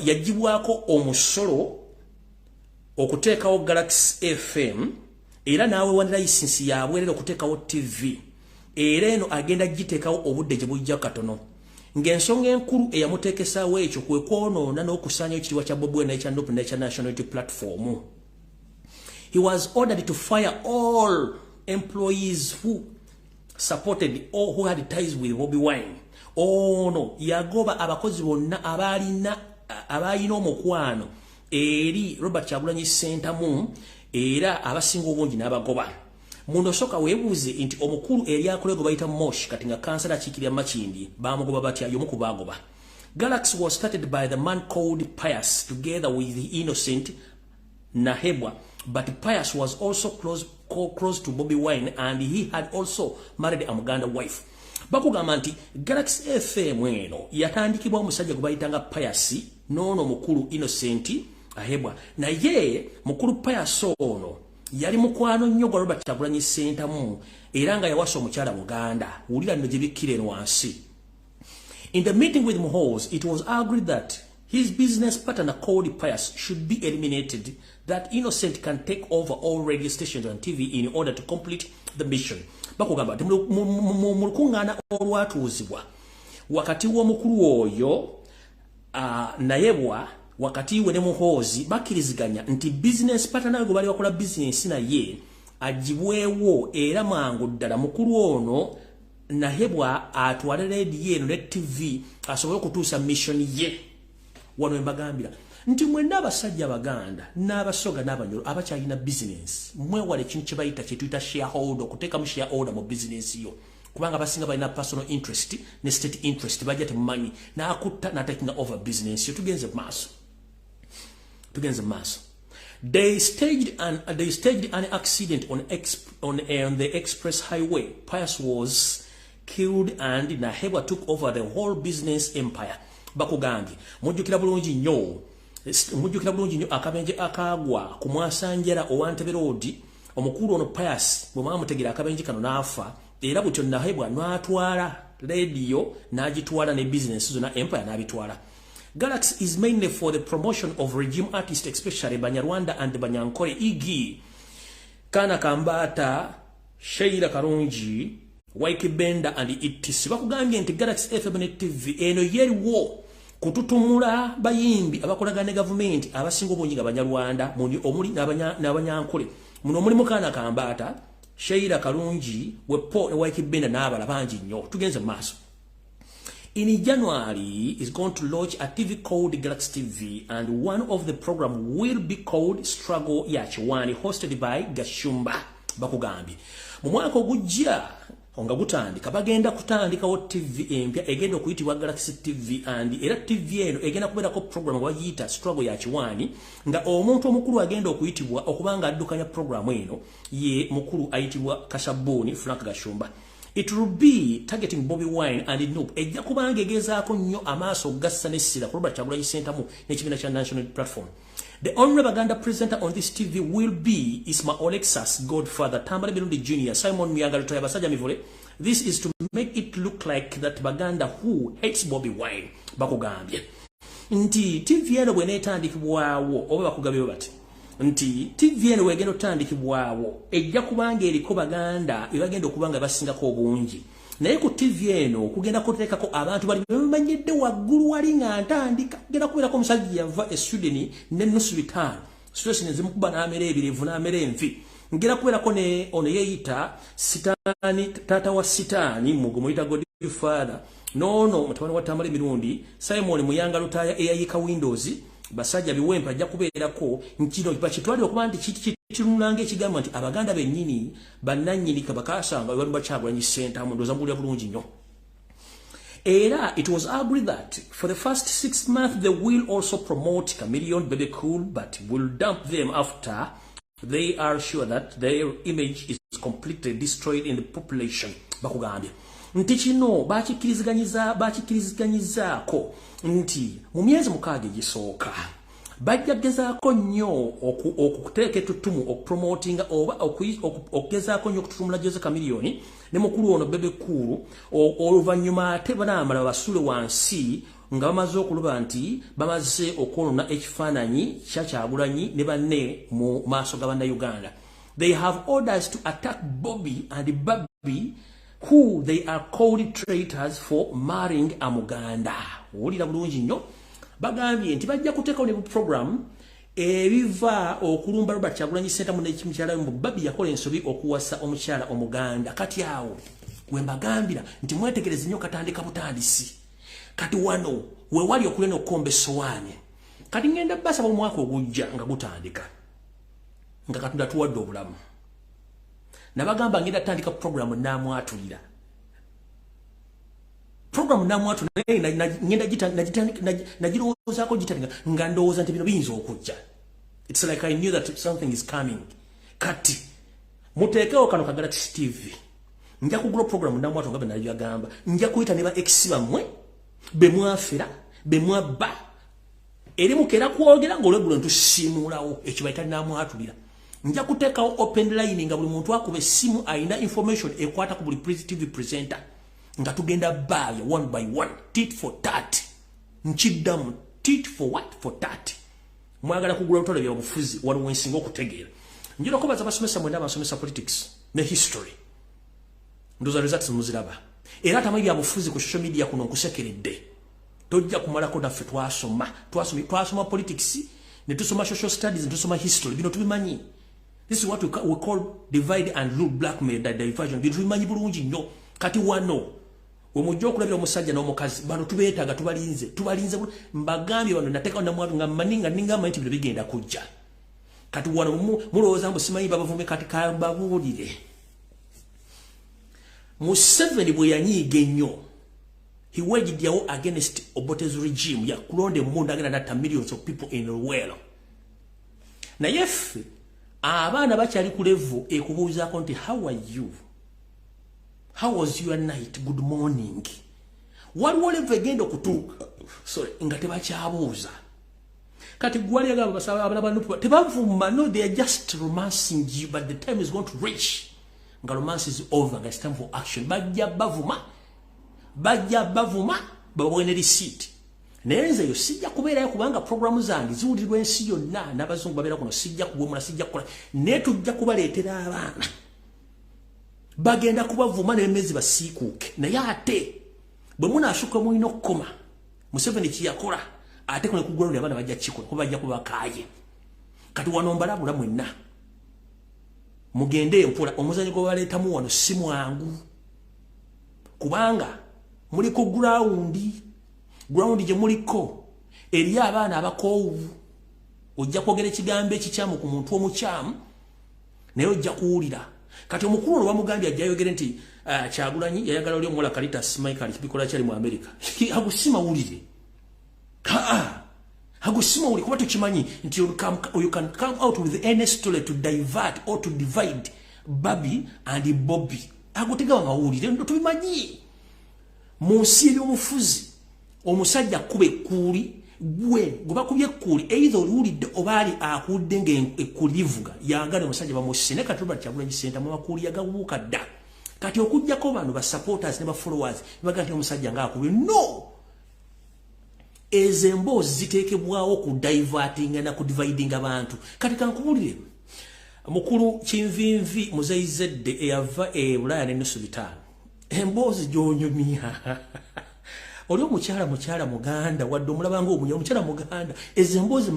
yagibwako omusolo okuteekawo Galaxy FM, era n'aweebwa ne license yabwerera okuteekawo TV, era eno agenda giteekawo obudde gye bujja katono. Ng'ensonga enkulu eyamuteekesaawo ekyo kwe kwonoona n'okusaanyawo ekitiibwa kya Bobi Wine n'ekya NUP n'ekya National Unity Platform. He was ordered to fire all employees who supported or who had ties with Bobi Wine. Ono yagoba abakozi bonna abalina abalina omukwano eri Robert Kyagulanyi Ssentamu, era abasinga obungi n'abagoba. Muno soka weebuuze nti omukulu eryakola gwe bayita Mosh, kati nga kansala akiikirira Makindye, bamugoba batya? Y'omu ku baagoba. Galaxy was started by the man called Pius together with the Innocent Nahebwa, but Pius was also close to Bobi Wine and he had also married a Muganda wife. Bakugamba nti Galaxy FM eno yatandikibwa omusajja gwe bayitanga Pius n'ono mukulu Innocent Ahebwa, naye mukulu Pius ono yali mukwano nnyo gwa Robert Kyagulanyi Ssentamu era nga yawasa omukyala Muganda. Wulira nno gye bikkira eno wansi. In the meeting with Muhoozi, it was agreed that his business partner called Pius should be eliminated, that Innocent can take over all radio stations and TV in order to complete the mission. Bakugamba nti mu lukuŋŋaana olwatuuzibwa wakati w'omukulu oyo Nayebwa, wakati we ne Muhoozi, bakkiriziganya nti business partner gwe bali bakola business naye agibwewo, era mangu ddala mukulu ono Nahebwa atwale rediyo eno ne TV asobole okutuusa mission ye. Wano embagambira nti mwenna abasajja Abaganda n'Abasoga n'Abanyolo abakyalina bizinensi, mwewale ekintu kye bayita, kyetuyita shareholder, okuteekamu shareholder mu bizinensi yo, kubanga abasinga balina personal interest ne state interest. Bajja temumanyi n'akutta n'atakinga over business yo. Tugenze maaso, tugenze maaso. They staged an accident on the express highway. Pius was killed and Nahebwa took over the whole business empire. Bakugambye mujjukira bulungi nnyo, mujjukira bulungi nnyo akabenje akagwa ku Mwasanjera owa Ntebe Road. Omukulu ono Pius bwe mwamutegera akabenje kano n'afa, era butyo Nahebwa n'atwala radio, n'agitwala ne business zonna, empire n'abitwala. Galaxy is mainly for the promotion of regime artists, especially Banyarwanda and Banyankore, e.g. Kana Kambata, Sheila Karungi, Waiki Benda and etc. Bakugambye nti Galaxy FM ne TV eno yeriwo kututumula bayimbi abakolagana ne gavumenti, abasinga obungi nga Banyarwanda omuli n'Abanyankole. Muno mulimu Kana Kambata, Sheila Karungi, Wepo ne Waiki Benda n'abalala bangi nnyo. Tugenze mu maaso. In January is going to launch a TV called Galaxy TV, and one of the program will be called Struggle Yachiwani, hosted by Gashumba. Bakugambye mu mwaka ogujja nga gutandika, bagenda kutandikawo TV empya egenda okuyitibwa Galaxy TV, and era TV eno egenda kubeerako program bagiyita Struggle ya Kiwani, nga omuntu omukulu agenda okuyitibwa okuba nga addukanya program eno ye mukulu ayitibwa Kasabuni Frank Gashumba. It will be targeting Bobi Wine and NUP. Ejja kubanga egezaako nnyo amaaso gassa n'essira ku Robert Kyagulanyi Ssentamu n'ekibiina kya National Platform. The only Baganda presenter on this TV will be Isma Olexas godfather, Tamale Mirundi Jr., Simon Muyanga Lutaaya Basajja Mivule. This is to make it look like that Baganda who hates Bobi Wine. Bakugambye nti TV eno bw'eneetandikibwawo, oba bakugambye bati nti TV eno wegenda otandikibwawo, ejja kubanga eriko Baganda ebagenda okuba nga basingako obungi, naye ku TV eno kugenda kuteekako abantu bali bemanyidde waggulu wali nga ntandika. Kugenda kubeerako omusajja yava e Sweden n'ennusu 5 stress nezimukuba n'amera ebirevu n'amera envi. Ngera kubeerako ne ono yeeyita Sitaani, taata wa Sitaani mugo muyita Godfather, noono mutabani wa Tamale Mirundi, Simon Muyanga Lutaaya eyayika Windows, basajja biwempe ajja kubeerako. Nkino bakitwalire okuba nti kirunanga ekigamba nti Abaganda bennyini bannannyini kabakasanga bali baKyagulanyi Ssentamu. Ndowooza mbuulira bulungi nnyo. Era it was agreed that for the first 6 months they will also promote Chameleon, Bebe Cool, but will dump them after they are sure that their image is completely destroyed in the population. Bakugambye nti kino bakikkiriziganyizaako nti mu myezi 6 egisooka bajja gezaako nnyo okuteeka ettutumu, okupromotinga oba okugezaako nnyo okututumula Jose Chameleone ne mukulu ono Bebe Cool. Oluvannyuma ate banaamala basule wansi nga bamaze okuluba nti bamaze okwonona ekifaananyi kya Kyagulanyi ne banne mu maaso ga Bannayuganda. They have orders to attack Bobby and Barbie, who they are called traitors for marrying a Muganda. Wulira bulungi nnyo, bagambye nti bajja kuteekawo ne program. Ebiva okulumba Robert Kyagulanyi Ssentamu n'ekimukyala mu Barbie yakola ensobi okuwasa omukyala Omuganda. Kati awo we mbagambira nti mwetegereze nnyo, katandika butandisi. Kati wano we wali okulya n'okukomba essowaani. Kati ngenda basaba, omwaka ogujja nga gutandika, nga Katonda tuwadde obulamu, nabagamba ngenda tandika programu namwatulira. Programu namwatulira ngenda nagirowoozaako gitandika nga ndowooza nti bino biyinza okujja. It's like I knew that something is coming. Kati muteekewo kano ka Galaxy TV. Nja kugula programu namwatu nga bwe nagamba. Nja kuyita ne ba ex bammwe be mwafera, be mwabba, eri mukeera kwogera ng'olweggulo ntusiimuulawo. Ekyo bayita namwatulira. Nja kuteekawo open line nga buli muntu akuba essimu alina information ekwata ku buli TV presenter, nga tugenda baabya one by one, tit for tat. Nkiddamu, tit for what? For tat. Mwagala kugula lutalo bya bufuzi, wano wensinga okutegeera. Njira okubaza abasomesa mwenda abasomesa politics ne history, ndoza results muziraba. Era atamanyi bya bufuzi ku social media kuno, nkusekeredde, tojja kumalako naffe. Twasoma, twasoma, twasoma politics ne tusoma social studies ne tusoma history. Bino tubimanyi. This is what we call divide and rule, blackmail, diversion. Bino tubimanyi bulungi nnyo. Kati wano wemujja okulabira omusajja n'omukazi bano tubeetaaga, tubalinze, tubalinze. Mbagambye bano nateekawo namwatu nga mmanyi, nga ninga mmanyi nti bino bigenda kujja. Kati wano mulowooza mbu simanyi babavume. Kati kambabuulire, Museveni bwe yanyiiga ennyo, he waged war against Obote's regime. Yakulonda emmundu, agenda natta millions of people in Luweero. Naye ffe abaana bakyali ku level ekubuuzaako nti, "How are you? How was your night? Good morning." Waliwo level egenda okutuuka, sorry, nga tebakyabuuza. Kati gwali agamba basaba abana ba tebavuma. No, they are just romancing you, but the time is going to reach nga romance is over, nga it's time for action. Bajja bavuma, bajja bavuma, babawe ne receipt. Naye nze yo sijja kubeerayo, kubanga programu zange ziwulirwa ensi yonna n'abazungu babeera kuno. Sijja kuwemula, sijja kukola, naye tujja kubaleetera abaana bagenda kubavuma n'emmezi basiikuuke. Naye ate bwe munaasukka mulina okukoma. Museveni kiyakola ate kuno kugula, abaana bajja kikola kuba bajja kubakaaye. Kati wano mbalabula mwenna, mugende empola. Omuzanyo gwe baleetamu wano si mwangu, kubanga muli ku ground. Ground gye muliko eri abaana abakoowu. Ojja kwogera ekigambo ekikyamu ku muntu omukyamu, naye ojja kuwulira. Kati omukulu ono bamugambye ajja ayogere nti Kyagulanyi yayagala oli omuwala Karitas Michael bikola kyali mu America. Ago si mawulire, aa ago si mawulire, kuba tukimanyi nti you can come out with any story to divert or to divide Barbie and Bobby. Ago tegaba mawulire, tubimanyi. Mu nsi ebyobufuzi, omusajja akuba ekkuuli, gwe gwe bakubye ekkuuli, either oliwulidde oba ali akuwulidde ng'ekkuuli livuga yangane omusajja bamusse. Naye kati Robert Kyagulanyi Ssentamu amakuuli yagabuuka dda. Kati okugjako bano ba supporters ne ba followers baga nti omusajja ng'akubye, no, ezo emboozi ziteekebwawo ku divertinga na ku dividinga bantu. Kati kankubulire, mukulu Kinvinvi Muzayizedde eyava e Bulaaya n'ennusu 5, emboozi gy'onyumya, oli omukyala, mukyala Muganda, wadde omulaba nga omunya, omukyala Muganda, ezo emboozi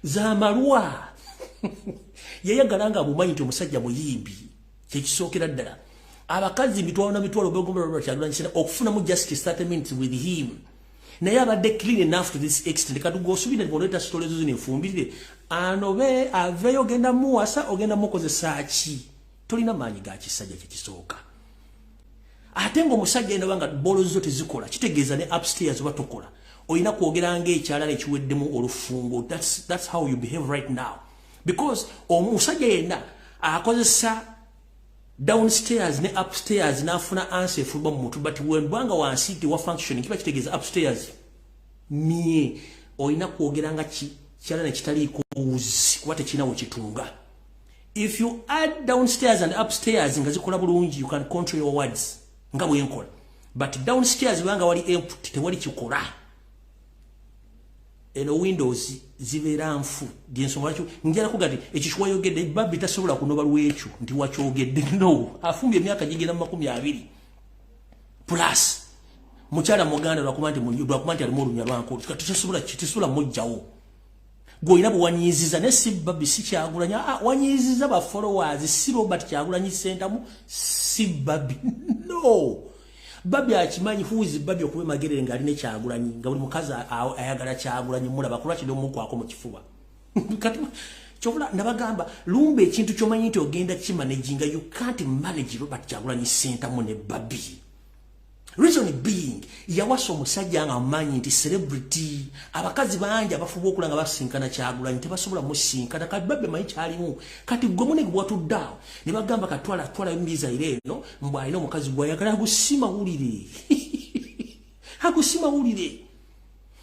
zamalwa. Yayagala nga amumanyi nti omusajja muyimbi. Kyekisookera ddala, abakazi mitwalo na mitwalo begomba okufunamu just 30 minutes with him, naye abadde clean enough to this extent. Kati gwosuubira nti bw'oleeta stories zino enfumbirire anobe aveeyo, ogenda muwasa, ogenda mukozesa ki? Tolina maanyi ga kisajja. Kyekisooka, ate ng'omusajja yena banga bolo zo tezikola, kitegeeza ne upstairs oba tokola, olina kwogera ng'ekyalala ekiweddemu olufungo. That's how you behave right now, because omusajja yenna akozesa downstairs ne upstairs n'afuna answer efuluma mu muntu, but wembanga wansi tewa function, kiba kitegeeza upstairs mie. Olina kwogera nga ki kyalala ekitaliiko wuzi, kuba tekirina we kitunga. If you add downstairs and upstairs nga zikola bulungi, you can control your words nga bwenkola, but downstairs banga wali empty, tewali kikola. Eno windows zibeera nfu. Gyensonga lwaki njala kuga nti ekyo kiwayogedde, Barbie tasobola kunoba lwekyo nti wakyogedde. No, afumbye emyaka gigenda mu 20 plus, mukyala Muganda, lwakuba nti alimu olunya lwankulu. Tesobola, tesobola mujjawo. Gw'olina bwe wanyiiziza ne si Barbie, si Kyagulanyi. Wanyiiziza ba followers, si Robert Kyagulanyi Ssentamu, si Barbie. No, Barbie akimanyi who is Barbie. Okuba Magerere ng'alina Kyagulanyi, nga buli mukazi ayagala Kyagulanyi, mulaba kulwaki n'omukwako mu kifuba. Kati kyovula nabagamba, lumba ekintu kyomanyi nti ogenda kimanaginga. You can't manage Robert Kyagulanyi Ssentamu ne Barbie. Reason being, yawasa omusajja nga amumanyi nti celebrity. Abakazi bangi abafuba okula nga basinkana Kyagulanyi tebasobola musinkana. Kati Barbie manyi kyalimu. Kati gwe munege bwatudde awo ne bagamba katwala twala emizaire eno, mbw alina omukazi gwayagala. Agusima wulire, agusima wulire.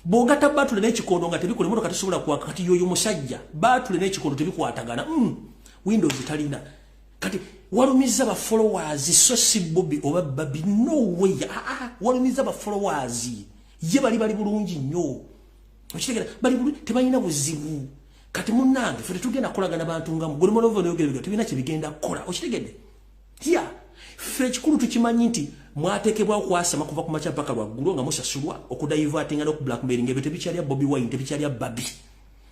Bw'ogatta batule n'ekikondo nga tebikola, emotoka tesobola kwaka. Kati yoyo musajja, batule n'ekikondo tebikwatagana. Windows talina. Kati walumiza ba followers, so si Bobi oba Barbie. No way. Walumiza ba followers. Ye bali bulungi nnyo, okitegera? Bali bulungi, tebalina buzibu. Kati munnange, ffe tetugenda kukolagana bantu nga guli molovo noyogera tebirina kyebigenda kukola, okitegedde? Ya, ffe ekikulu tukimanyi nti mwateekebwawo kwasama kuva ku makya mpaka lwaggulo nga musasulwa okudivertinga n'okublackmailing. Ebyo tebikyalya Bobi Wine, tebikyalya Barbie,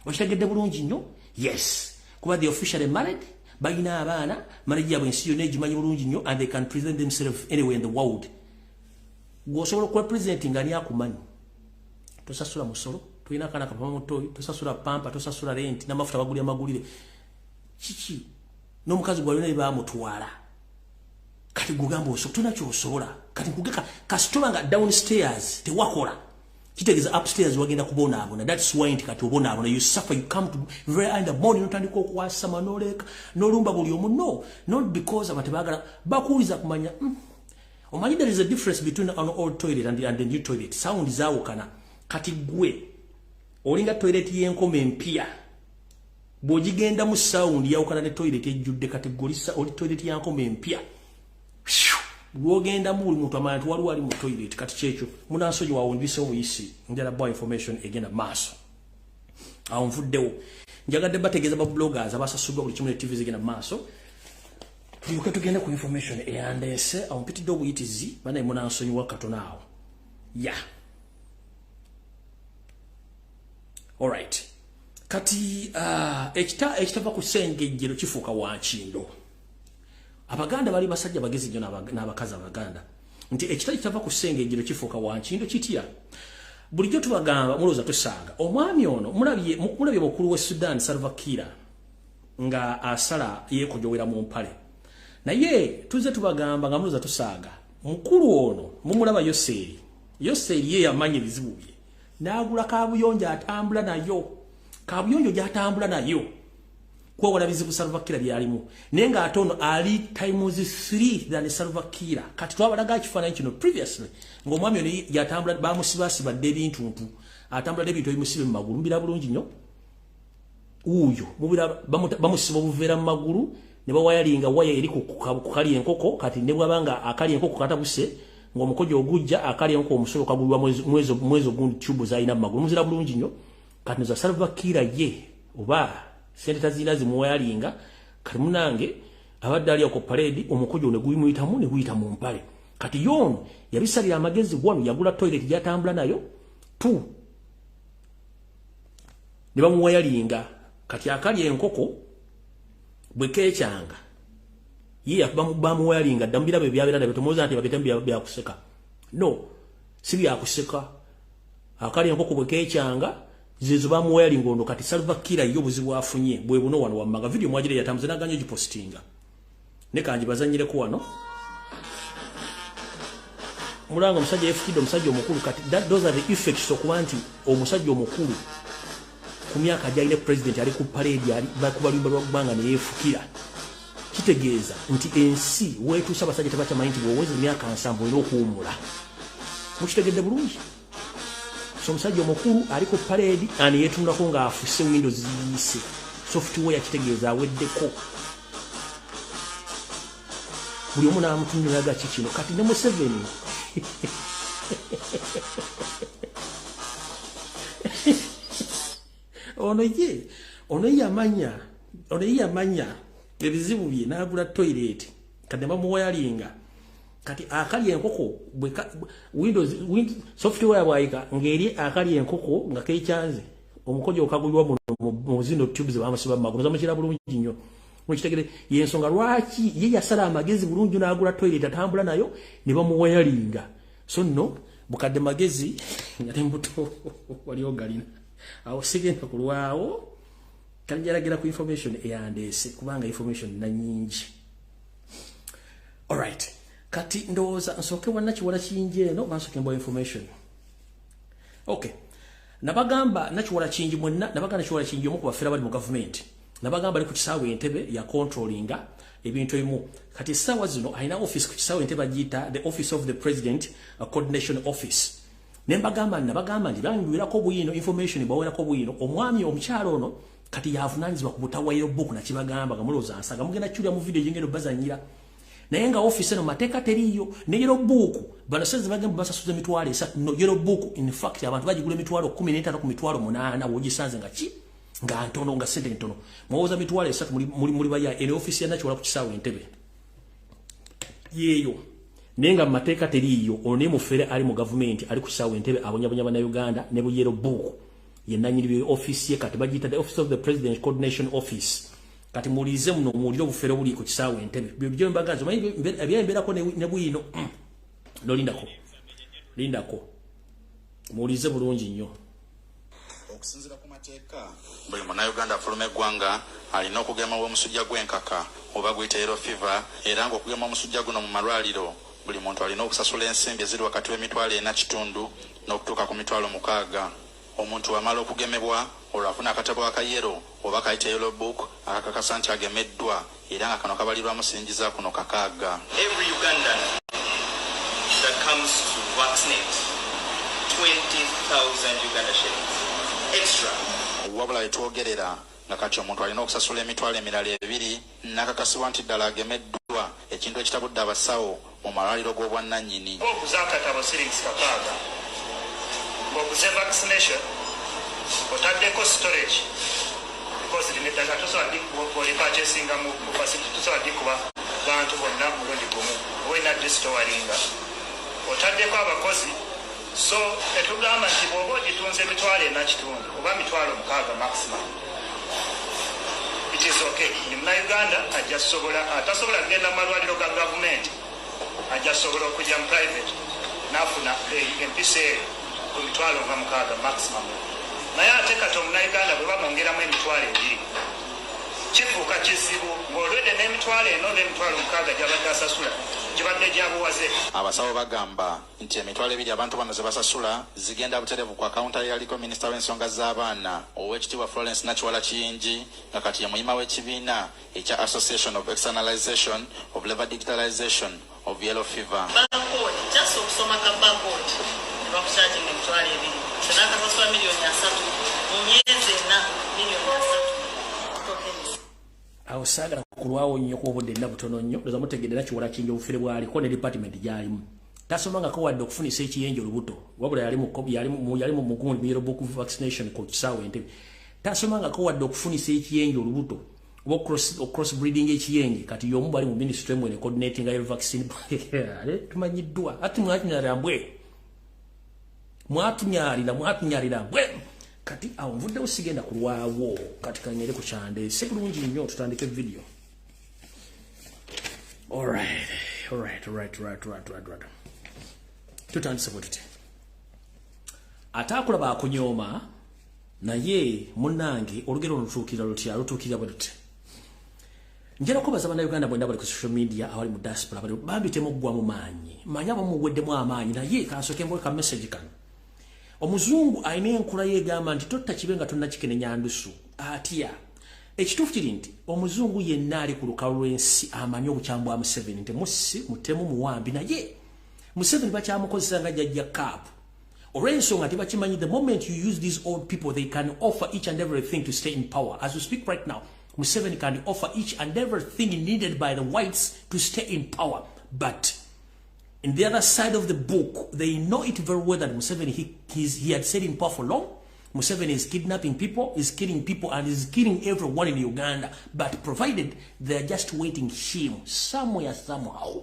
okitegedde bulungi nnyo? Yes, kuba they officially married, balina abaana, marriage yabwe ensi yonna egimanyi bulungi nnyo, and they can present themselves anywhere in the world. Gweosobola okuba president nga ani akumanyi? Tosasula musolo, tolina akaana kapama mutoyi, tosasula pampers, tosasula rent, n'amafuta bagulya magulire. Kiki n'omukazi gwalina bamutwala? Kati gugamba tolina kyosobola. Kati nkugeka, kasitoba nga downstairs tewakola, kitegeeza upstairs wagenda kubonaabona. That's why nti kati obonaabona, you suffer. You come to very in the morning, notandika okwasama, noleka nolumba buli omu. No, not because abantu baagala bakuwuliza kumanya. Omanyi there is a difference between an old toilet and the new toilet. Sound zaawukana. Kati gwe olinga toilet y'enkoma empya, bw'ogigendamu sound yawukana ne toilet ejjudde. Kati gwe oli toilet ya nkoma empya, lwogendamu buli muntu amanya nti waliwo ali mu toilet. Kati kyekyo munansonyi wawe, nbisewo buyisi, njala bwa information egenda maaso. Awo nvuddewo, njagadde bategeeza ba bloggers abasasuddwa buli kimu ne TV zigenda maaso. Tulyoke tugende ku information eyandeese. Awo mpitidde obuyitizi, banaye munansonyiwa katono awo. Ya, alright. Kati ekitava ku ssengejjero kifuuka wankindo. Abaganda bali basajja bagezi nnyo n'abakazi Abaganda, nti ekita kitava ku ssengejjero kifuuka wankindo. Kitya? Bulijjo tubagamba, mulowooza tusaaga. Omwami ono mulabye, mulabye mukulu we Sudan Salva Kiir nga asala yeekojowera mu mpale, naye tuzze tubagamba nga mulowooza tusaaga. Mukulu ono mumulaba, Yoseeri. Yoseeri ye yamanya ebizibu bye n'agula kabuyonjo atambula nayo, kabuyonjo gy'atambula nayo kwewala bizibu Salva Kiir byalimu, naye ng'ate ono ali times 3 than Salva Kiir. Kati twabalaga ekifaananyi kino previously ng'omwami ono yatambula bamusibasibadde ebintuntu, atambula n'ebintu ebimusibe mu magulu. Mbira bulungi nnyo, wuuyo bamusiba obuveera mu magulu ne bawayalinga waya eri ku kali enkoko. Kati ne bwaba nga akali enkoko katabuse, ng'omukojo ogujja akali enkoko omusolo kagulwa mwezo gundi tube zalina mu magulu. Muzira bulungi nnyo. Kati nza Salva Kiir ye oba sente tazirina zimuwayalinga. Kati munange abadde ali ku parade, omukojo ne guyimuyitamu ne guyita mu mpale. Kati yono yabisalira amagezi. Wano yagula toilet gyatambula nayo tu ne bamuwayalinga. Kati akali enkoko bwe kekyanga, ye bamuwayalinga dda. Mubirabo ebyabeera nabyo, tomuwoza nti babitemu byakuseka. No, si byakuseka. Akali enkoko bwe kekyanga, zezo bamuwayalinga ono. Kati Salva Kiir ye obuzibu afunye bwe buno wano wammanga. Video mwagire yatambuze, naganya ogipostinga ne kanji bazanyireko wano. Mulanga omusajja yefukidde omusajja omukulu. Kati those are the effects okuba nti omusajja omukulu ku myaka gyalina, president ali ku parade, ali bakuba luyimba lwa ggwanga ne yeefukira. Kitegeeza nti ensi weetuuse, abasajja tebakyamanyi nti bw'oweza emyaka 70 olina okuwummula. Mukitegedde bulungi? So omusajja omukulu ali ku parade ani yeetunulako ng'afuse windows ziyiise software, kitegeeza aweddeko. Buli omu n'amutunulaga ki kino. Kati ne Museveni ono ye ono ye yamanya ebizibu bye n'agula toilet. Kati ne bamuwayalinga. Kati akali enkoko windows software bwayika ng'eri akali enkoko nga kekyanze. Omukojo okagulwa mu zino tubes bamusiba mu magulu, zamukira bulungi nnyo. Mukitegere yensonga lwaki ye yasala amagezi bulungi n'agula toilet atambula nayo ne bamuwayalinga. So nno bukadde magezi nga tembuto wali ogalina. Awo sigenda kulwawo, kanjalagira ku information eyandeese kubanga information na nyingi. Alright, kati ndowooza nsooke wannakiwala kingi eno, bansooke mbawa information. Okay, nabagamba Nakiwala Kingi mwenna, nabagamba Nakiwala Kingi omu ku bafeera bali mu gavumenti. Nabagamba ali ku kisaawe Entebe ya controllinga ebintu ebimu. Kati essaawa zino alina office ku kisaawe Entebe, bagiyita the Office of the President Coordination Office. Ne mbagamba, nabagamba nti banjwirako bwino information, bawerako bwino omwami omukyalo ono kati yavunaanyizibwa ku butawa yellow book. Nakibagamba nga mulowooza nsaga, mugenda kyulya mu video egingenda obbazanyira. Naye nga office eno mateeka teriiyo ne yellow book. Bano sente bagamba basasuza 30,000. No yellow book, in fact abantu bagigula 15,000 ku 800,000. Wogisanze nga ki nga ntono, nga sente ntono, muwooza 30,000. Muli baya eno office ya Nakiwala ku kisaawe Entebe yeeyo, naye nga mu mateeka teriiyo. Ono naye mufere ali mu gavumenti, ali ku kisaawe Entebe, abonyabonya Bannayuganda ne bu yellow book. Yenanyini office ye kati bagiyita the Office of the President Coordination Office. Kati mulize muno, muwulire obufere obuli ku kisaawe Entebe. Byo mbagazi ebyembeerako ne bwino nolindako, lindako, muwulize bulungi nnyo. Okusinziira ku mateeka, buli Munnayuganda afuluma eggwanga alina okugemebwa omusujja gw'enkaka oba guyita yellow fever, era ng'okugema omusujja guno mu malwaliro buli muntu alina okusasula ensimbi eziri wakati w'emitwalo 4.5 n'okutuuka ku 60,000. Omuntu amala okugemebwa olwo afuna akatabo aka yellow oba kayita yellow book akakakasa nti agemeddwa, era nga kano kabalirwamu singiza kuno 6. Every Ugandan that comes to vaccinate, 20,000 Uganda shillings extra. Wabula wetwogerera nga kati omuntu alina okusasula emitwalo emirala 2 nakakasibwa nti ddala agemeddwa, ekintu ekitabudde abasawo mu malwaliro g'obwannannyini. Ng'oguza akatabo siringi 6, ng'oguze vaccination, otaddeko storage, because lino eddagala tosobola olipurchasinga mu facility, tosobola dikuba bantu bonna mulundi gumu, oba olina distowaringa, otaddeko abakozi. So etugamba nti bw'oba ogitunze 4.5 emitwalo oba 60,000 maximum, it is okay. Ni Munauganda ajja sobola, atasobola kugenda mu malwaliro ga gavumenti ajja sobola okujja mu private n'afuna empisa eyo ku 60,000 maximum. Naye ate kati Omunauganda bwe bamwongeramu 20,000, kifuuka kizibu ng'olwedde n'4,000 oba 60,000 gyabadde asasula gibadde gyabuwaze. Abasawo bagamba nti 20,000 abantu bano ze basasula zigenda butereevu ku akawunta yaliko minisita w'ensonga z'abaana, Oweekitiibwa Florence Nakiwala Kiyingi, nga kati ye muyima w'ekibiina ekya Association of Externalization of Labor Digitalization of Yellow Fever. Barcode, just okusoma ka barcode ne bakucharginga 20,000. Tenakasasula 30 million mu myezi 4, 30 million tokens. Awo saagala kulwawo nnyo kuba obudde nna butono nnyo. Ndoza mutegedde Nakiwala Kingi, obufere bwaliko ne department gyalimu. Tasomangako wadde okufunisa ekiyenje olubuto, wabula yali mu mugundi yellow book vaccination ku kisaawe Entebe. Tasomangako wadde okufunisa ekiyenje olubuto oba cross breeding ekiyenje. Kati y'omu bali mu ministry mwene coordinating yellow vaccine. Ale tumanyiddwa ati mwatunyalira mbwe, mwatunyalira, mwatunyalira mbwe. Kati awo nvuddewo, sigenda kulwawo. Kati kanyere ku kyandeese bulungi nnyo, tutandike video. Alright. Tutandise bwe tuti. Ate akulaba akunyooma, naye munnange olugero lutuukirira lutya? Lutuukirira bwe luti. Njala kubaza Bannayuganda bwenda bali ku social media, abali mu diaspora, bali bambi temuggwa mu maanyi. Manyi abamuweddemu amaanyi, naye kansooke mbuwe ka message kano. Omuzungu alina enkula ye egamba nti totta kibe nga tonnakikenenya ndusu atya. Ekituufu kiri nti omuzungu yenna ali ku lukalu lw'ensi amanyi obukyamu bwa Museveni, nti mussi, mutemu, muwambi, naye Museveni bakyamukozesa nga jajja kaapu olw'ensonga tebakimanyi. The moment you use these old people, they can offer each and everything to stay in power. As we speak right now, Museveni can offer each and everything needed by the whites to stay in power. But in the other side of the book, they know it very well that Museveni, he had stayed in power for long. Museveni is kidnapping people, is killing people, and is killing everyone in Uganda. But provided they are just waiting him somewhere, somehow.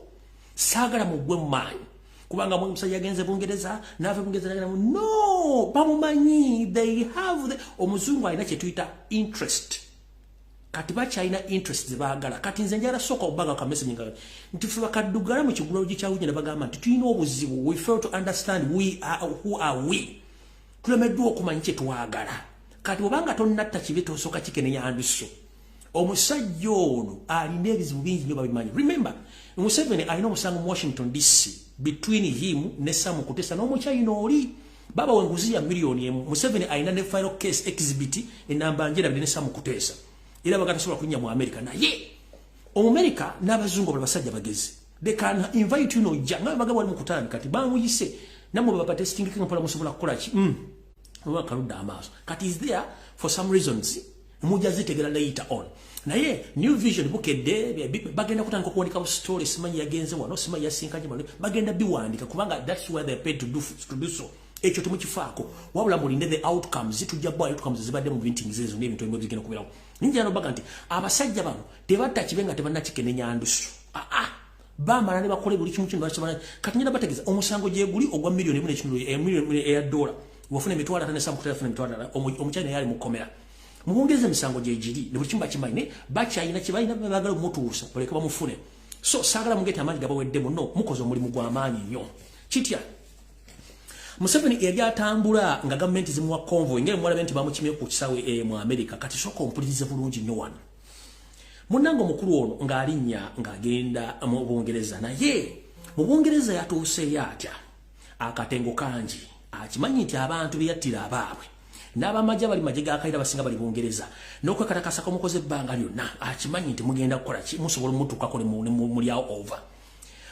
Saagala mugwe maanyi. Kubanga omusajja yagenze Bungereza, n'ava Bungereza n'agenda no, bamumanyi, they have the omuzungu alina kye tuyita interest. Kati bakyalina interest zebaagala. Kati nze njagala sooka okubaga ka message nga nti ffe bakaddugala mu kigulalo kyawujja ne bagamba nti tulina obuzibu, we fail to understand we are, who are we. Tulemeddwa okumanya kye twagala. Kati obanga tonnatta kibi tosooka kikenenya ndusu. Omusajja ono alina ebizibu bingi nnyo babimanyi. Remember, Museveni alina omusango mu Washington DC between him ne Sam Kutesa n'omukyayina oli baba wenguzi ya miliyoni 1. Museveni alina ne final case exhibit enamba njera ne Sam Kutesa. Era bagatasobola kulinnya mu America, naye Omumerika n'abazungu bali basajja bagezi. They can invite you n'ojja nga bagaba wali mu kutandika kati bamuyise nammwe baba testing mpola musobola kukola ki? Oba kaludde amaaso. Kati is there for some reasons mujja zitegera later on. Naye New Vision, Bukedde bagenda kutandika okuwandika story, simanyi yagenze wano, simanyi yasinkanye bano, bagenda biwandika kubanga that's where they paid to do so. Ekyo temukifaako, wabula mulinde the outcomes. Tujja bwa outcomes zibadde mu meetings ezo n'ebintu ebimu bigenda kubeerawo. Ninja nobaga nti abasajja bano tebatta kibe nga tebannakikenenya ndusu. Ah, bamala ne bakole buli kimu kino bakibala. Kati nyina bategeeza omusango gye guli ogwa miliyoni 1.5, miliyoni eya dola wafuna 500,000, Sam Kutesa afuna 500,000, omukyala yali mukomera. Mubongeze emisango gye giri ne buli kimu bakimanyi, ne bakyalina kye balina baagala omutuusa baleke bamufune. So saagala mugete amaanyi gabaweddemu. No, mukoze omulimu gw'amaanyi nnyo. Kitya Museveni yali atambula nga gavumenti zimuwa convoy ngeri muwalabe nti bamukimye ku kisaawe mu America. Kati sooka ompulirize bulungi nnyo wano. Munnange omukulu ono ng'alinnya ng'agenda mu Bungereza, naye mu Bungereza yatuuseeyo atya? Akatengo kangi akimanyi nti abantu be yattira abaabwe n'abamagye bali magye ga Kaira basinga bali Bungereza n'okwekatakasa komukoze ebbanga lyonna, akimanyi nti mugenda kukola ki, musobola omutuukako ne mulyawo over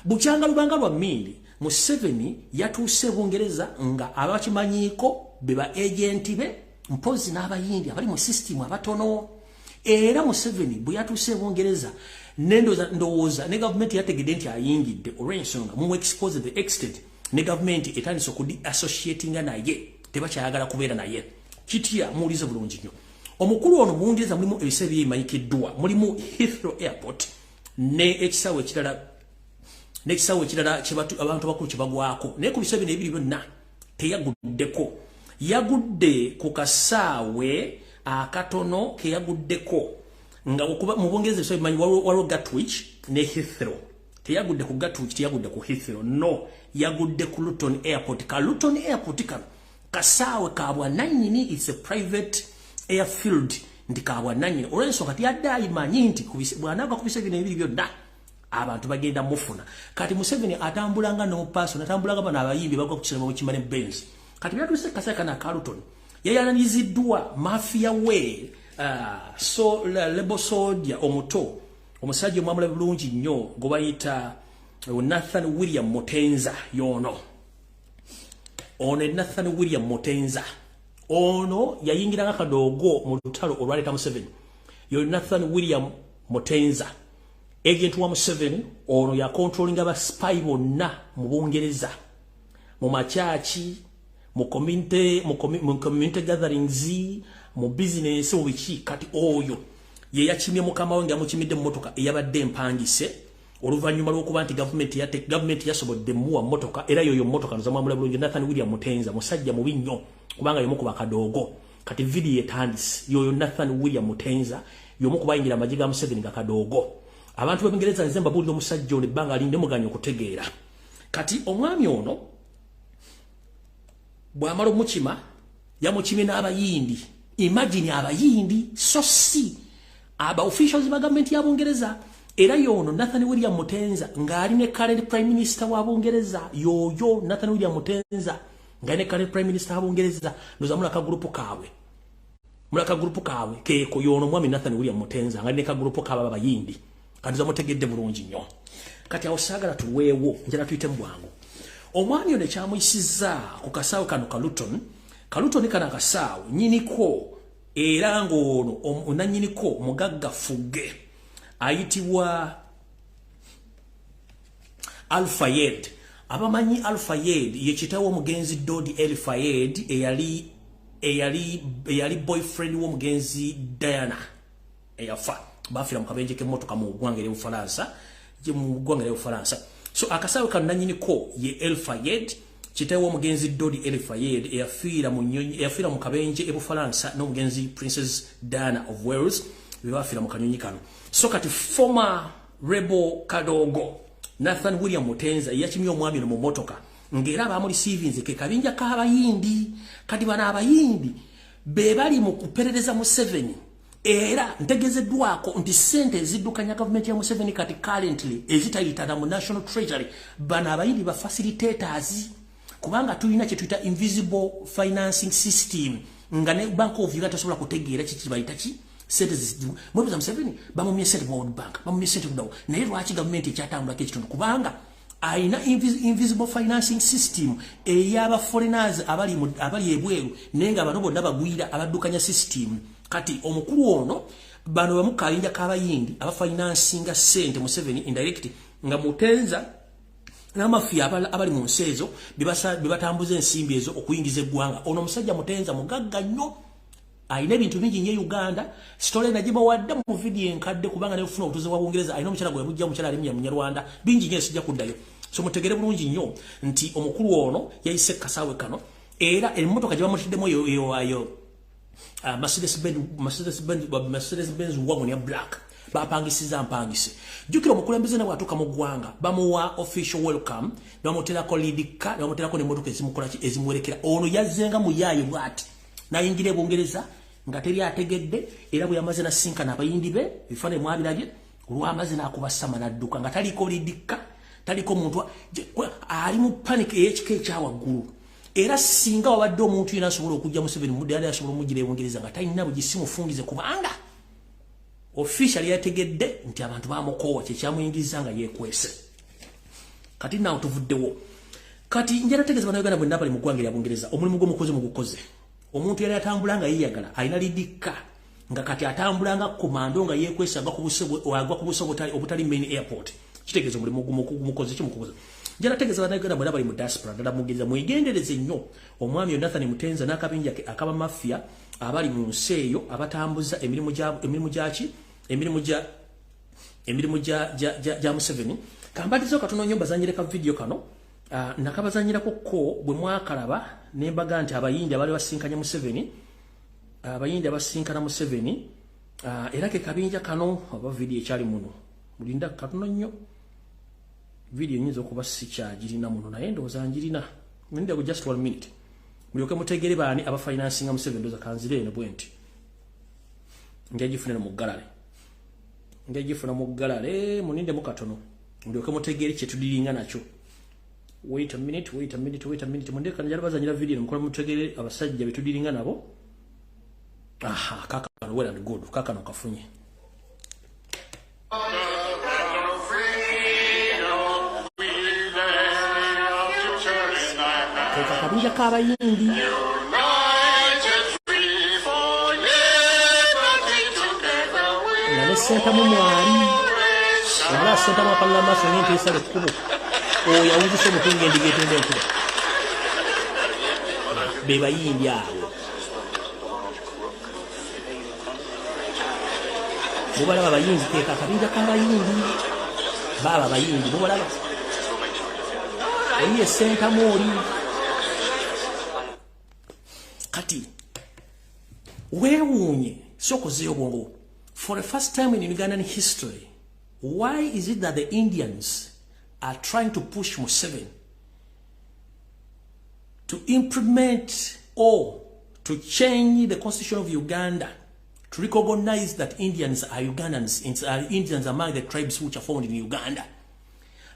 bukyanga lubanga lwa mmindi. Museveni yatuuse Bungereza nga abakimanyiiko be ba agenti be, mpozi n'abayindi abali mu system abatono. Era Museveni bwe yatuuse Bungereza, nendowooza ndowooza ne gavumenti yategedde nti ayingidde, olw'ensonga mu expose the extent ne gavumenti etandise okudi associatinga naye, tebakyayagala kubeera naye. Kitya? Muwulize bulungi nnyo. Omukulu ono Bungereza mulimu ebiseera byebimanyikiddwa, mulimu Heathrow Airport ne ekisaawe ekirala n'ekisaawe ekirala abantu abakulu kye bagwako. Naye ku biseera bino ebiri byonna teyaguddeko. Yagudde ku kasaawe akatono ke yaguddeko nga okuba mu Bungereza ebiseera bimanyi waliwo Gatwick ne Heathrow. Teyagudde ku Gatwick, teyagudde ku Heathrow, no, yagudde ku Luton Airport. Ka Luton Airport kano kasaawe ka bwannannyini, it's a private airfield, nti ka bwannannyini. Olw'ensonga tiyadde ayimanyi nti bw'anaagwa ku biseera bino ebiri byonna abantu bagenda mufuna. Kati Museveni atambulanga n'omupaso, natambulanga bano abayimbi bagwa ku kisero bakima ne Benz. Kati byatuuse kaseera kano aka Luton, yayananiziddwa mafia we so rebel soldier omuto, omusajja omwamula bulungi nnyo gwe bayita Nathan William Mutenza. Yono ono Nathan William Mutenza ono yayingiranga kadoogo mu lutalo olwaleeta Museveni. Yo Nathan William Mutenza, agent wa Museveni ono, yacontrollinga ba spy bonna mu Bungereza, mu makyaki, mu community gatherings, mu business, mu biki. Kati oyo ye yakimye mukama we nga yamukimidde mu motoka eyabadde empangise, oluvannyuma lw'okuba nti gavumenti yasobodde muwa motoka. Era yoyo motoka nzamwamula bulungi. Nathan William Mutenza musajja mubi nnyo kubanga yomu ku bakadoogo. Kati vidiyo etandise. Yoyo Nathan William Mutenza, yomu ku bayingira amagye ga Museveni nga kadoogo. Abantu b'Ebungereza, nze mbabuulira, omusajja ono ebbanga linde muganya okutegeera. Kati omwami ono bw'amala omukima, yamukimye n'abayindi. Imagine, abayindi, so si aba officials ba gavumenti ya Bungereza. Era yono Nathan William Mutenza ng'ali ne current prime minister wa Bungereza. Yoyo Nathan William Mutenza ng'ali ne current prime minister wa Bungereza. Ndoza mulaka group kaabwe, mulaka group kaabwe keeko. Yono mwami Nathan William Mutenza ng'ali ne ka group kaabwe abayindi. Kati zamutegedde bulungi nnyo. Kati awo saagala tuweewo, njala tuyite mu bwangu. Omwami ono ekyamuyisizza ku kasaawe kano ka Luton, ka Luton kano akasaawe nnyiniko, era ng'ono nannyiniko mugagga fugge ayitibwa Alfayed. Abamanyi Alfayed ye kitaawe omugenzi Dodi El Fayed, eyali boyfriend w'omugenzi Diana eyafa, bafiira mu kabenje k'emmotoka mu ggwanga ery'Obufalansa, mu ggwanga ery'Obufalansa. So akasaawe kano nannyiniko ye El Fayed, kitaawe w'omugenzi Dodi El Fayed eyafiira mu nnyonyi, eyafiira mu kabenje e Bufalansa n'omugenzi Princess Diana of Wales, be bafiira mu kanyonyi kano. So kati former rebel Kadogo Nathan William Mutenza yakimye omwami ono mu mmotoka, ng'era abamulisiivinze ke kabinja k'Abayindi. Kati bano Abayindi be bali mu kuperereza Museveni, era ntegezeddwako nti ssente eziddukanya gavumenti ya Museveni kati currently ezitayitana mu National Treasury, bano Abayindi ba facilitators, kubanga tulina kye tuyita invisible financing system, nga ne Bank of Uganda tasobola kutegeera kiki bayita ki sente. Mwebuza Museveni bamumye sente mu World Bank, bamumye sente kudawo, naye lwaki gavumenti ekyatambulako ekitundu? Kubanga ayina invisible financing system ey'aba foreigners abali ebweru, naye nga bano bonna bagwira abaddukanya system. Kati omukulu ono, bano bamu kabinja k'Abayindi abafinansinga sente Museveni indirect, nga Mutenza n'amafiya abali mu nsi ezo bebatambuza ensimbi ezo okuyingiza eggwanga. Ono omusajja Mutenza mugagga nnyo, alina ebintu bingi nnyo e Uganda. Story nagibawadde mu vidiyo enkadde, kubanga nekufuna obutuuze bwa Bungereza alina omukyala gwe yabujja, omukyala ali Munyarwanda. Bingi nnyo, sijja kuddayo. So mutegere bulungi nnyo nti omukulu ono yayise kasaawe kano, era emmotoka gye bamutiddemu eyo Mercedes Benz wagon ya black, bapangisiza mpangise. Jjukira omukulembeze ne bw'atuuka mu ggwanga bamuwa official welcome, ne bamuterako lead car, ne bamuterako n'emmotoka ezimukola ki, ezimuwerekera. Ono yazzenga muyaaye bw'ati n'ayingira ebungereza nga teri ategedde, era bwe yamaze nasinkana Abayindi be, ebifaananyi mwabirabye, olwamaze n'akuba sama n'adduka nga taliko lead car, taliko muntu, ali mu panic ey'ekika ekyawaggulu. Era singa wabadde omuntu yena asobola okujja Museveni mudde, yali asobola omugira ebungereza nga talina bugisi mufungize, kubanga officially yategedde nti abantu bamukoowa, kyekyamuyingiza nga yeekwese. Kati naawe tuvuddewo. Kati njala tegeeza Bannayuganda bwenna bali mu ggwanga erya Bungereza, omulimu gw'omukozi mugukoze. Omuntu yali atambula nga yeeyagala, alina lead car, nga kati atambula nga komando, nga yeekwese, agwa ku buso obutali main airport, kitegeeza omulimu gumukoze kimukoze. Njala tegeeza Bannayuganda bwenna bali mu diaspora, ddala Mungereza, mwegendereze nnyo omwami Nathan Mutenza n'akabinja ke akaba mafia abali mu nsi eyo, abatambuza emirimu gyaki, emirimu gya Museveni. Kambatizo katono nnyo mbazanyire ka video kano. Nakabazanyirako ko bwe mwakalaba ne mbaga nti Abayindi abali basinkanya Museveni, Abayindi abasinkana Museveni, era ke kabinja kano. Aba video ekyali muno, mulinda katono nnyo. Video nyinza okuba sikyagirina muno, naye ndowooza njirina. Mulinde just one minute mulyoke mutegere baani abafinansinga Museveni. Ndowooza kanzire eno bwe nti njagifunira mu gallery, njagifuna mu gallery. Munindemu katono mulyoke mutegere kyetudiringa nakyo. Wait a minute, wait a minute, wait a minute. Mundeka njala bazanyira video mukola mutegere abasajja betudiringa nabo. Aha, kakano, well and good, kakano kafunye. Keka kabinja k'Abayindi nga ne Sentamu mwali omala Sentamu akalula amaaso ng'ente esala ekkubo, oyo awuzisa omutwe ng'endiga etenda enkuba. Be Bayindi abo mubalaba, Abayindi, keeka akabinja k'Abayindi. Baaba Abayindi mubalaba, oli ye Sentamu oli. Kati weewuunye, sookozeeyo obwongo. For the first time in Ugandan history, why is it that the Indians are trying to push Museveni to implement or to change the constitution of Uganda to recognize that Indians are Ugandans, are Indians among the tribes which are found in Uganda,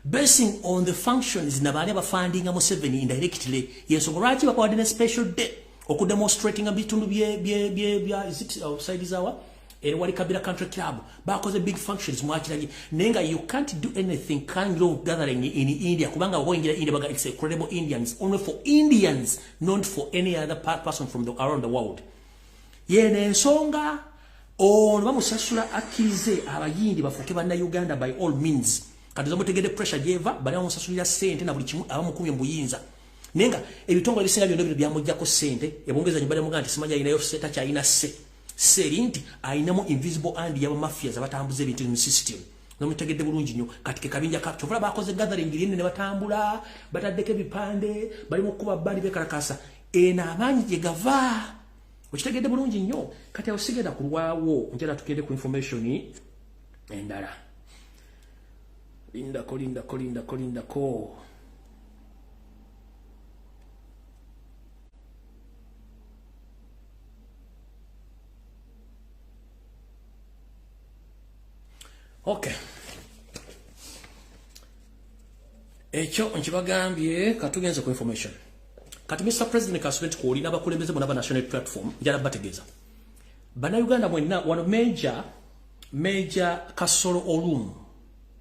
basing on the functions nabani abafundinga Museveni indirectly? Yensonga lwaki babawadde ne special day okudemonstratinga bitundu bye bye bye bya, is it outside zawa eri wali Kabira Country Club, bakoze big functions, mwakiragi. Naye nga you can't do anything kind of gathering in India, kubanga woyingira India baga it's a credible Indians, only for Indians, not for any other person from around the world. Yene ensonga ono bamusasula akkirize Abayindi bafuuke Bannayuganda by all means. Kati zomutegedde pressure gyeva, bali bamusasulira ssente na buli kimu, abamukumye mu buyinza, naye nga ebitongole ebisinga byonna bino byamuggyako ssente. Ebungereza nyumbali mugaa nti simanyi alinayo takyalina se seri nti ayinamu invisible hand y'abamafias abatambuza ebintu mu system. Nomutegedde bulungi nnyo. Kati ke kabinja ka kyovula bakoze gathering rinne ne batambula, bataddeko ebipande, bali mu kuba bali bekalakasa. Eno amaanyi gye gava. Okitegedde bulungi nnyo. Kati awo sigenda kulwawo, njala tugende ku information endala. Lindako, lindako, lindako, lindako. Okay. Ekyo nkibagambye, katugenze ku information. Kati Mr. President Kasubenti kwoli n'abakulembeze bonna ba National Platform, njala bategeeza. Bannayuganda mwenna, wano Major Kasolo Olum,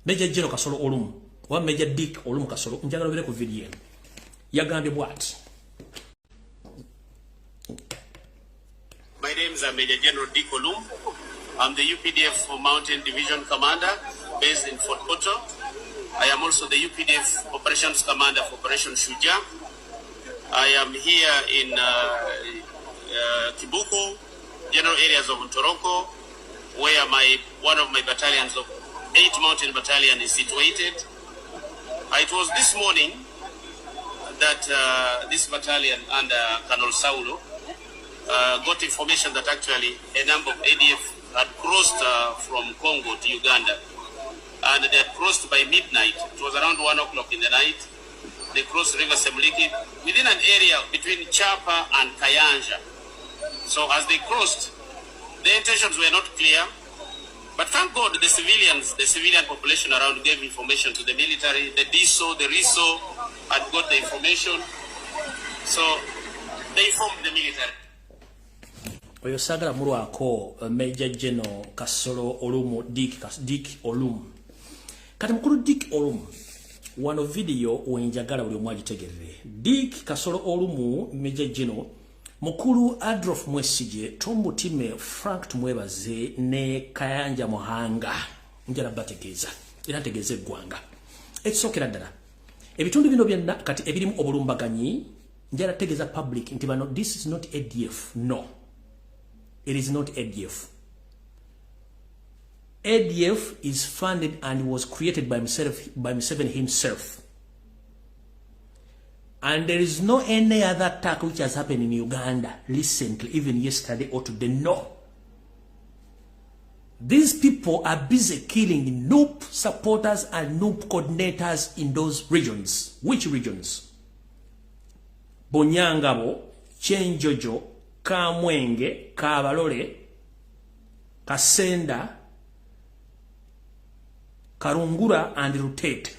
Major General Kasolo Olum, oba Major Dick Olum Kasolo, njagala obeere ku video eno. Yagambye bw'ati. My name is Major General Dick Olum. I'm the UPDF Mountain Division Commander based in Fort Portal. I am also the UPDF Operations Commander for Operation Shuja. I am here in Kibuku, general areas of Ntoroko, where one of my battalions of 8 Mountain Battalion is situated. It was this morning that this battalion under Colonel Saulo got information that actually a number of ADF had crossed from Congo to Uganda. And they had crossed by midnight. It was around 1 o'clock in the night. They crossed River Semuliki within an area between Chapa and Kayanja. So as they crossed, the intentions were not clear. But thank God the civilians, the civilian population around gave information to the military. The DISO, the RISO had got the information. So they informed the military. Oyo sagala mulwako Major General Kasolo Olumu, Dick Olum. Kati mukulu Dick Olum, wano video wenjagala buli omu agitegerere. Dick Kasolo Olumu, Major General, mukulu Adolf Mwesige, Tom Mutime, Frank Tumwebaze ne Kayanja Muhanga. Njala bategeeza, era ntegeeza eggwanga. Ekisookera ddala, ebitundu bino byonna kati ebirimu obulumbaganyi, njala tegeeza public nti bano, this is not ADF, no. It is not ADF. ADF is funded and was created by himself, by Museveni himself. And there is no any other attack which has happened in Uganda recently, even yesterday or today. No. These people are busy killing NUP supporters and NUP coordinators in those regions. Which regions? Bonyangabo, Chenjojo, Kamwenge, Kabalole, Kasenda, Karungura, and Rutate.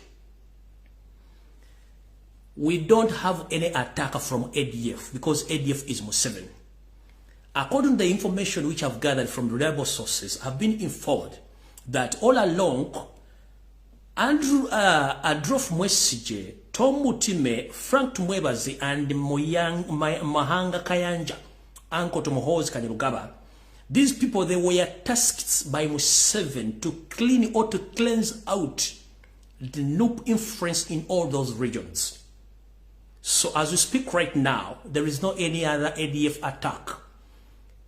We don't have any attack from ADF because ADF is Museveni. According to the information which I've gathered from reliable sources, I've been informed that all along, Adolf Mwesige, Tom Mutime, Frank Tumwebaze, and Mahanga Kayanja, Uncle to Muhoozi Kainerugaba, these people, they were tasked by Museveni to clean or to cleanse out the NUP influence in all those regions. So as we speak right now, there is no any other ADF attack.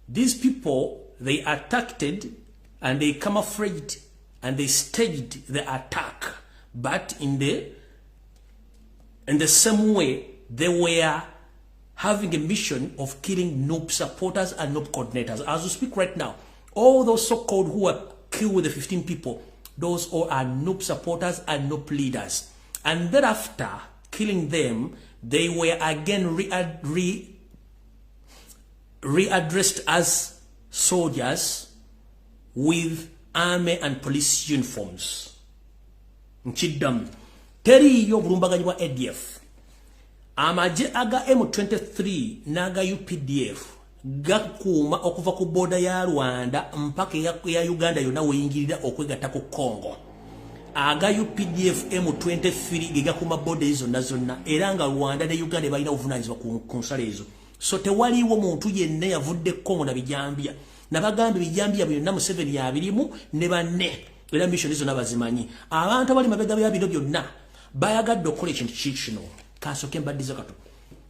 These people, they attacked and they camouflaged and they staged the attack. But in the same way, they were having a mission of killing NUP supporters and NUP coordinators. As we speak right now, all those so-called who are killed with the 15 people, those all are NUP supporters and NUP leaders. And thereafter, killing them, they were again readdressed as soldiers with army and police uniforms. Nchidam. Teriyo bulumbaganyi bwa ADF. Amagye aga M23 n'aga UPDF gakuuma okuva ku booda ya Rwanda mpaka ya Uganda yonna weyingirira okwegatta ku Congo. Aga UPDF M23 ge gakuuma booda ezo zonna zonna, era nga Rwanda ne Uganda balina obuvunaanyizibwa ku nsalo ezo. So tewaliwo muntu yenna yavudde Congo na bijambiya. Nabagambye bijambiya byonna Museveni yabirimu ne banne, era mission zonna bazimanyi. Abantu abali mabega bya bino byonna bayagadde okukola ekintu kikino. Kasoke mbaddiza kato.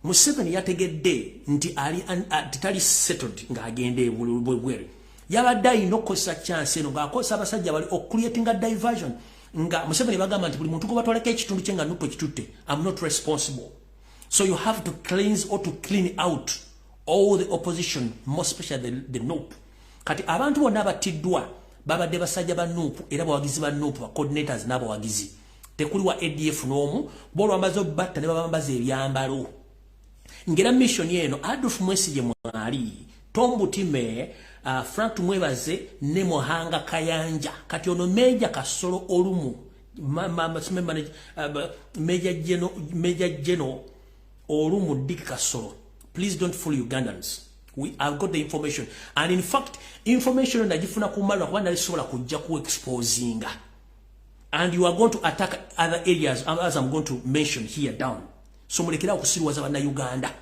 Museveni yategedde nti ali tali settled ng'agenda ebweru. Yabadde alina okukozesa chance eno ng'akozesa abasajja bali okucreatinga diversion, nga Museveni bagamba nti buli muntu gwe batwalako ekitundu kye nga NUP ekitutte, I'm not responsible. So you have to cleanse or to clean out all the opposition, more especially the NUP. Kati abantu bonna abattiddwa babadde basajja ba NUP era bawagizi ba NUP, ba coordinators n'abawagizi. Tekuli wa ADF n'omu, bolwambaza obbatta ne babambaza ebyambalo. Ngera mission eno Adolf Mwesige mwali, Tom Butime, Frank Tumwebaze ne Muhanga Kayanja. Kati ono Major Kasolo Olumu, Major General Olumu Dick Kasolo. Please don't fool Ugandans. We have got the information. And in fact, information nagifuna kumalwa kuba nalisobola kujja ku exposinga. And you are going to attack other areas as I'm going to mention here down. So mulekera okusiriwaza banna Uganda.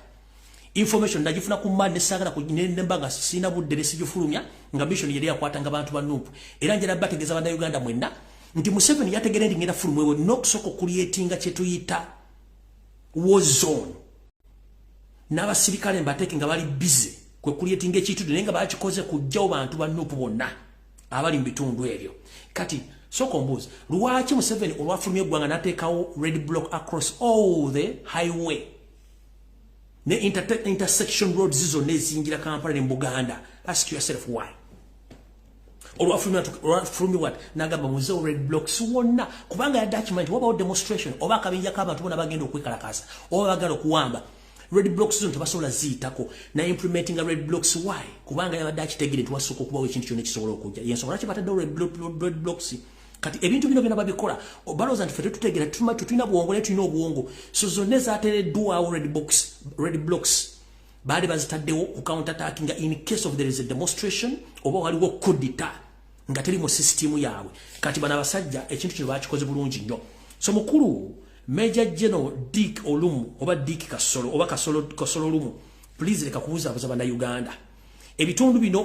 Information nagifuna kumala nesagala kunemba nga sina budde nesijufulumya nga mission yali yakwatanga abantu ba NUP. Era njala bategeza banna Uganda mwenna nti Museveni yategere ndi ngenda fulumwewe n'okusooka creatinga kye tuyita war zone. N'abasirikale mbateeke nga bali busy kwe creatinga ekintu naye nga bakikoze kujjawo bantu ba NUP bonna abali mu bitundu ebyo. Kati sooka ombuuze, lwaki Museveni olwafulumya eggwanga n'ateekawo red block across all the highway ne intersection roads zonna eziyingira Kampala ne Buganda? Ask yourself why. Olwafulumya n'agamba muzeewo red blocks wonna, kubanga yadde akimanyi nti wabawo demonstration oba akabinja k'abantu bonna bagenda okwekalakaasa oba bagala okuwamba. Red blocks zonna tebasobola ziyitako na implementing a red blocks. Why? Kubanga yabadde akitegere nti wasooka okubawo ekintu kyonna ekisobola okujja. Yensonga lwaki bataddewo red blocks. Kati ebintu bino byonna babikola balowooza nti ffe tetutegeera, tetulina bwongo, naye tulina obwongo. So zonna ezaateereddwawo red blocks baali bazitaddewo ku counter attacking in case of there is a demonstration oba waliwo coup d'etat nga teri mu system yaabwe. Kati bano abasajja ekintu kino bakikoze bulungi nnyo. So mukulu Major General Dick Olumu oba Dick Kasolo oba Kasolo, Kasolo Olumu, please leka kubuzaabuza bannayuganda. Ebitundu bino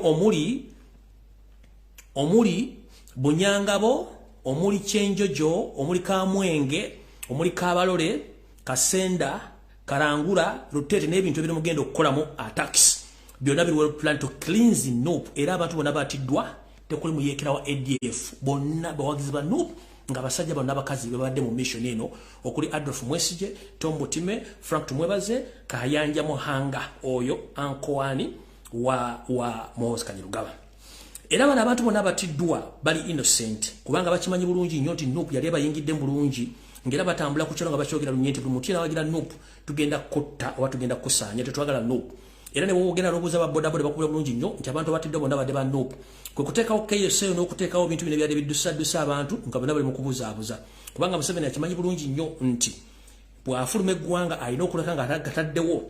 omuli Bunyangabo, omuli Kyenjojo, omuli Kamwenge, omuli Kabalole, Kasenda, Karangura, Rutete n'ebintu ebiri mugenda okukolamu attacks byonna biri well planned to cleanse NUP. Era abantu bonna batiddwa tekuli muyeekera wa ADF, bonna bawagizi ba NUP nga abasajja bonna abakazi babadde mu mission eno okuli Adolf Mwesige, Tom Butime, Frank Tumwebaze, Kayanja Muhanga oyo Ankoani wa Muhoozi Kainerugaba. Era bano abantu bonna batiddwa bali innocent kubanga bakimanyi bulungi nnyo nti NUP yali abayingidde bulungi, ng'era batambula ku kyalo nga bakyogera lunye nti buli muntu yenna awagira NUP tugenda kutta oba tugenda kusaanya, tetwagala NUP. Era ne bw'ogenda n'obuuza ba bodaboda bakubira bulungi nnyo nti abantu abatiddwa bonna badde ba NUP. Kwe kuteekawo KSA n'okuteekawo ebintu bino ebyali biddusaddusa abantu nga bonna bali mu kubuzaabuza, kubanga Museveni akimanyi bulungi nnyo nti bw'afuluma eggwanga alina okuleka nga ataddewo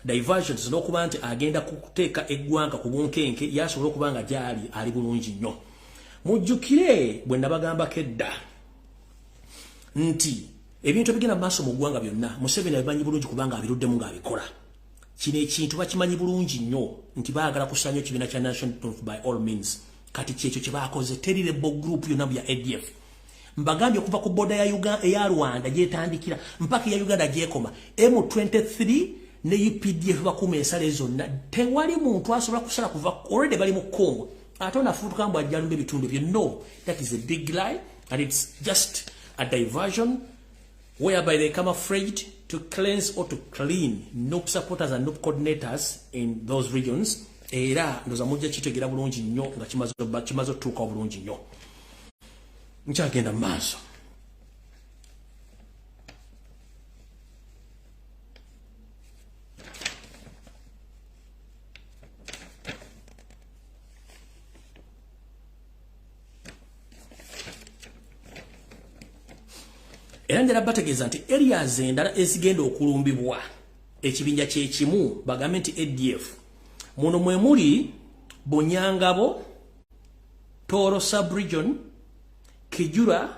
diversions n'okuba nti agenda kuteeka eggwanga ku bunkenke yasobola okuba nga gy'ali ali bulungi nnyo. Mujjukire bwe nabagambako edda nti ebintu ebigenda mu maaso mu ggwanga byonna Museveni abimanyi bulungi kubanga abiruddemu ng'abikola. Kino ekintu bakimanyi bulungi nnyo nti baagala kusaanya ekibiina kya National Front by all means. Kati kyekyo kye baakoze, teri rebel group yonna ya ADF. Mbagambye okuva ku border ya Uganda eya Rwanda gyetandikira mpaka ya Uganda gyekoma, M23 ne UPDF bakuma ensalo zonna, tewali muntu asobola kusala kuva already bali mu Congo ate onafuutuka mbu ajja lumba ebitundu bye. No, that is a big lie and it's just a diversion whereby they come afraid to cleanse or to clean NUP supporters and NUP coordinators in those regions. Era ndoza mujja kitegeera bulungi nnyo nga kimaze otutuukawo bulungi nnyo. Nkyagenda mu maaso. Era njala bategeeza nti areas endala ezigenda okulumbibwa ekibinja kyekimu bagambe nti ADF muno mwe muli Bunyangabo, Toro sub-region, Kijura,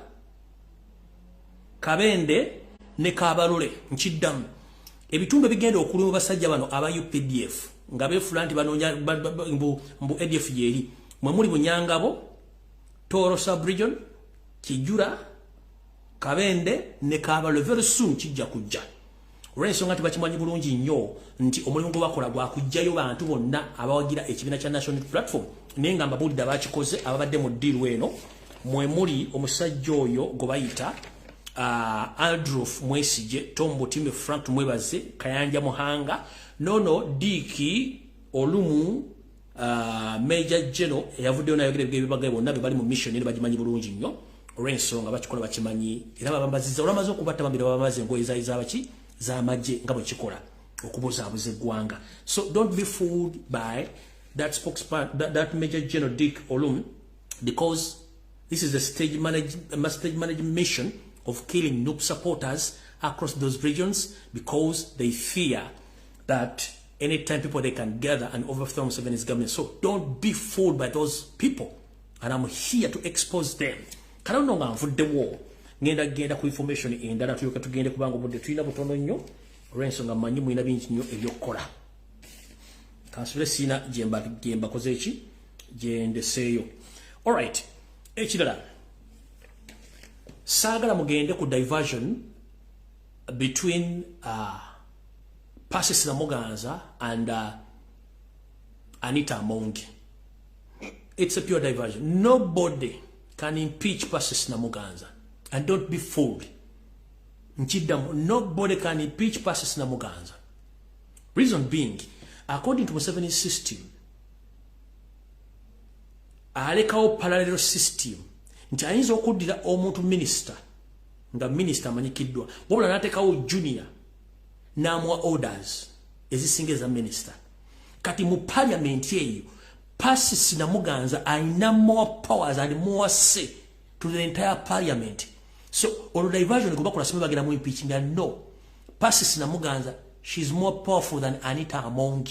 Kabende ne Kabarole. Nkiddamu, ebitundu ebigenda okulumba basajja bano aba UPDF nga beefula nti banoonya mbu ADF gyeri, mwe muli Bunyangabo, Toro sub-region, Kijura, Kabende ne Kabarole. Very soon kijja kujja. Olw'ensonga nti bakimanyi bulungi nnyo nti omulimu gwe bakola gwa kuggyayo bantu bonna abawagira ekibiina kya National Platform. Naye nga mbabuulidde abakikoze ababadde mu ddiiru eno, mwe muli omusajja oyo gwe bayita Andrew Mwesige, Tom Butime, Frank Tumwebaze, Kayanja Muhanga, nono Dick Olumu, Major General eyavuddeyo n'ayogera ebigambo. Bonna be bali mu mission eno bagimanyi bulungi nnyo. Olw'ensonga bakikola bakimanyi, era babambaziza olwamaze okubatta bambira babamaze engoye zaali zabaki z'amagye nga bwe kikola okubuzaabuza eggwanga. So don't be fooled by that spokesman, that Major General Dick Olum, because this is a stage managed mission of killing NUP supporters across those regions, because they fear that anytime people, they can gather and overthrow Museveni's government. So don't be fooled by those people. And I'm here to expose them. Kale nno nga nvuddewo, ngenda genda ku information endala, tulyoke tugende kubanga obudde tulina butono nnyo, olw'ensonga mmanyi mulina bingi nnyo ebyokukola. Kansubire siina gye mbakoze eki gye ndeseeyo. Alright, ekirala, saagala mugende ku diversion between Persis Namuganza and Anita Among. It's a pure diversion. Nobody can impeach Persis Namuganza. And don't be fooled. Nkiddamu, nobody can impeach Persis Namuganza. Reason being, according to Museveni's system, alekawo parallel system nti ayinza okuddira omuntu minisita nga minisita amanyikiddwa, wabula n'ateekawo junior n'amuwa orders ezisinga eza minisita. Kati mu parliament eyo, Persis Namuganza alina more powers and more say to the entire parliament. So olwo diversion gwe bakola simu bagenda mu impeaching. No, Persis Namuganza, she's more powerful than Anita Among.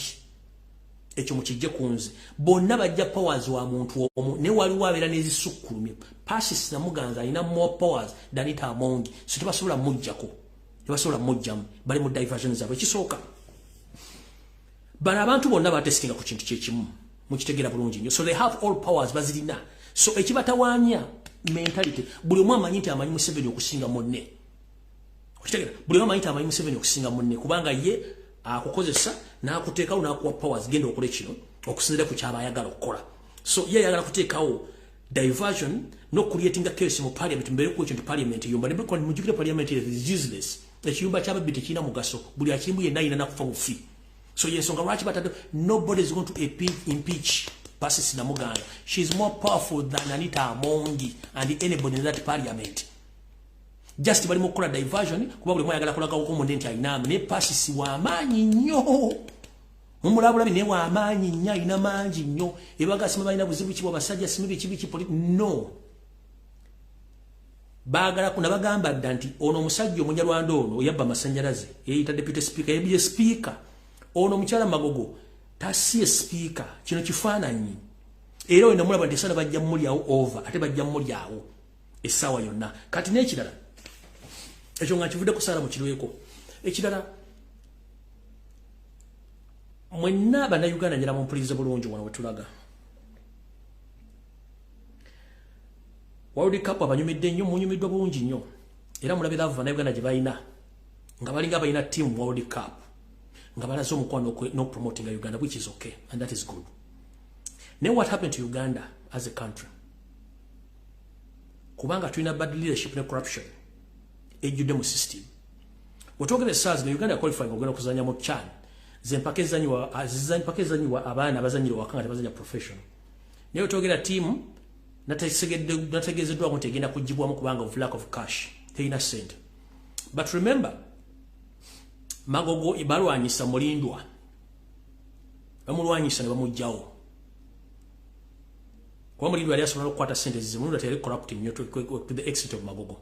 Ekyo mukijje ku nze. Bonna bajja powers wa muntu omu, naye waliwo abeera n'ezisukkulumye. Persis Namuganza alina more powers than Anita Among, so tebasobola mujjako, tebasobola mujjamu. Bali mu diversion zaabwe. Ekisooka, bano abantu bonna batestinga ku kintu kyekimu, mukitegeera bulungi nnyo. So they have all powers, bazirina. So ekibatawaanya mentality, buli omu amanyi nti amanyi Museveni okusinga munne. Okitegeera? Buli omu amanyi nti amanyi Museveni okusinga munne, kubanga ye akukozesa n'akuteekawo n'akuwa powers, genda okole kino, okusinziira ku kyaba ayagala okukola. So ye ayagala kuteekawo diversion no creating a chaos mu parliament, mbere ku ekyo nti parliament yumba. Mujjukire, parliament is useless. Ekiyumba kyababbi tekirina mugaso, buli akirimu yenna ayina nakufa bufi. So yensonga lwaki batadde. Nobody is going to impeach Persis Namuganza. She is more powerful than Anita Among and anybody in that parliament. Just bali mu kukola diversion kuba buli omu ayagala kulagawoko munne nti alina, naye Persis w'amaanyi nnyo. Mumulabulabi, naye w'amaanyi nnyo, alina mangi nnyo. Ebaga simu balina buzibu ki bwabasajja, simu biki biki. No, baagala nabagamba dda nti ono omusajja omunyarwanda ono yabba amasannyalaze, yeyita deputy speaker, yebye speaker. Ono omukyala Magogo tasiye speaker, kino kifaananyi. Era wena mulaba nti esana bajja mulyawo over, ate bajja mulyawo essaawa yonna. Kati n'ekirala, ekyo nga nkivudde kusaala mu kirweko. Ekirala, mwenna Bannayuganda, njala mumpulirize bulungi. Wano wetulaga World Cup, abanyumidde nnyo, munyumiddwa bulungi nnyo, era mulabira avo Bannayuganda gye balina nga balinga balina team World Cup, nga balaze omukwano n'okupromotinga Uganda, which is okay and that is good. Naye what happened to Uganda as a country? Kubanga tulina bad leadership ne corruption ejjudde mu system. Wetwogera essaawa zino, Uganda qualifying ogenda okuzanya mu CHAN, zempaka ezanyiwa abaana abazanyira waka nga tebazanya professional. Naye wetwogera, tiimu nategeezeddwako nti egenda kugibwamu kubanga of lack of cash, terina sente. But remember, Magogo balwanyisa Mulindwa, bamulwanyisa ne bamugjawo kuba Mulindwa yali asobola okukwata sente zize. Mulindwa teyali corrupt nnyo to the extent of Magogo.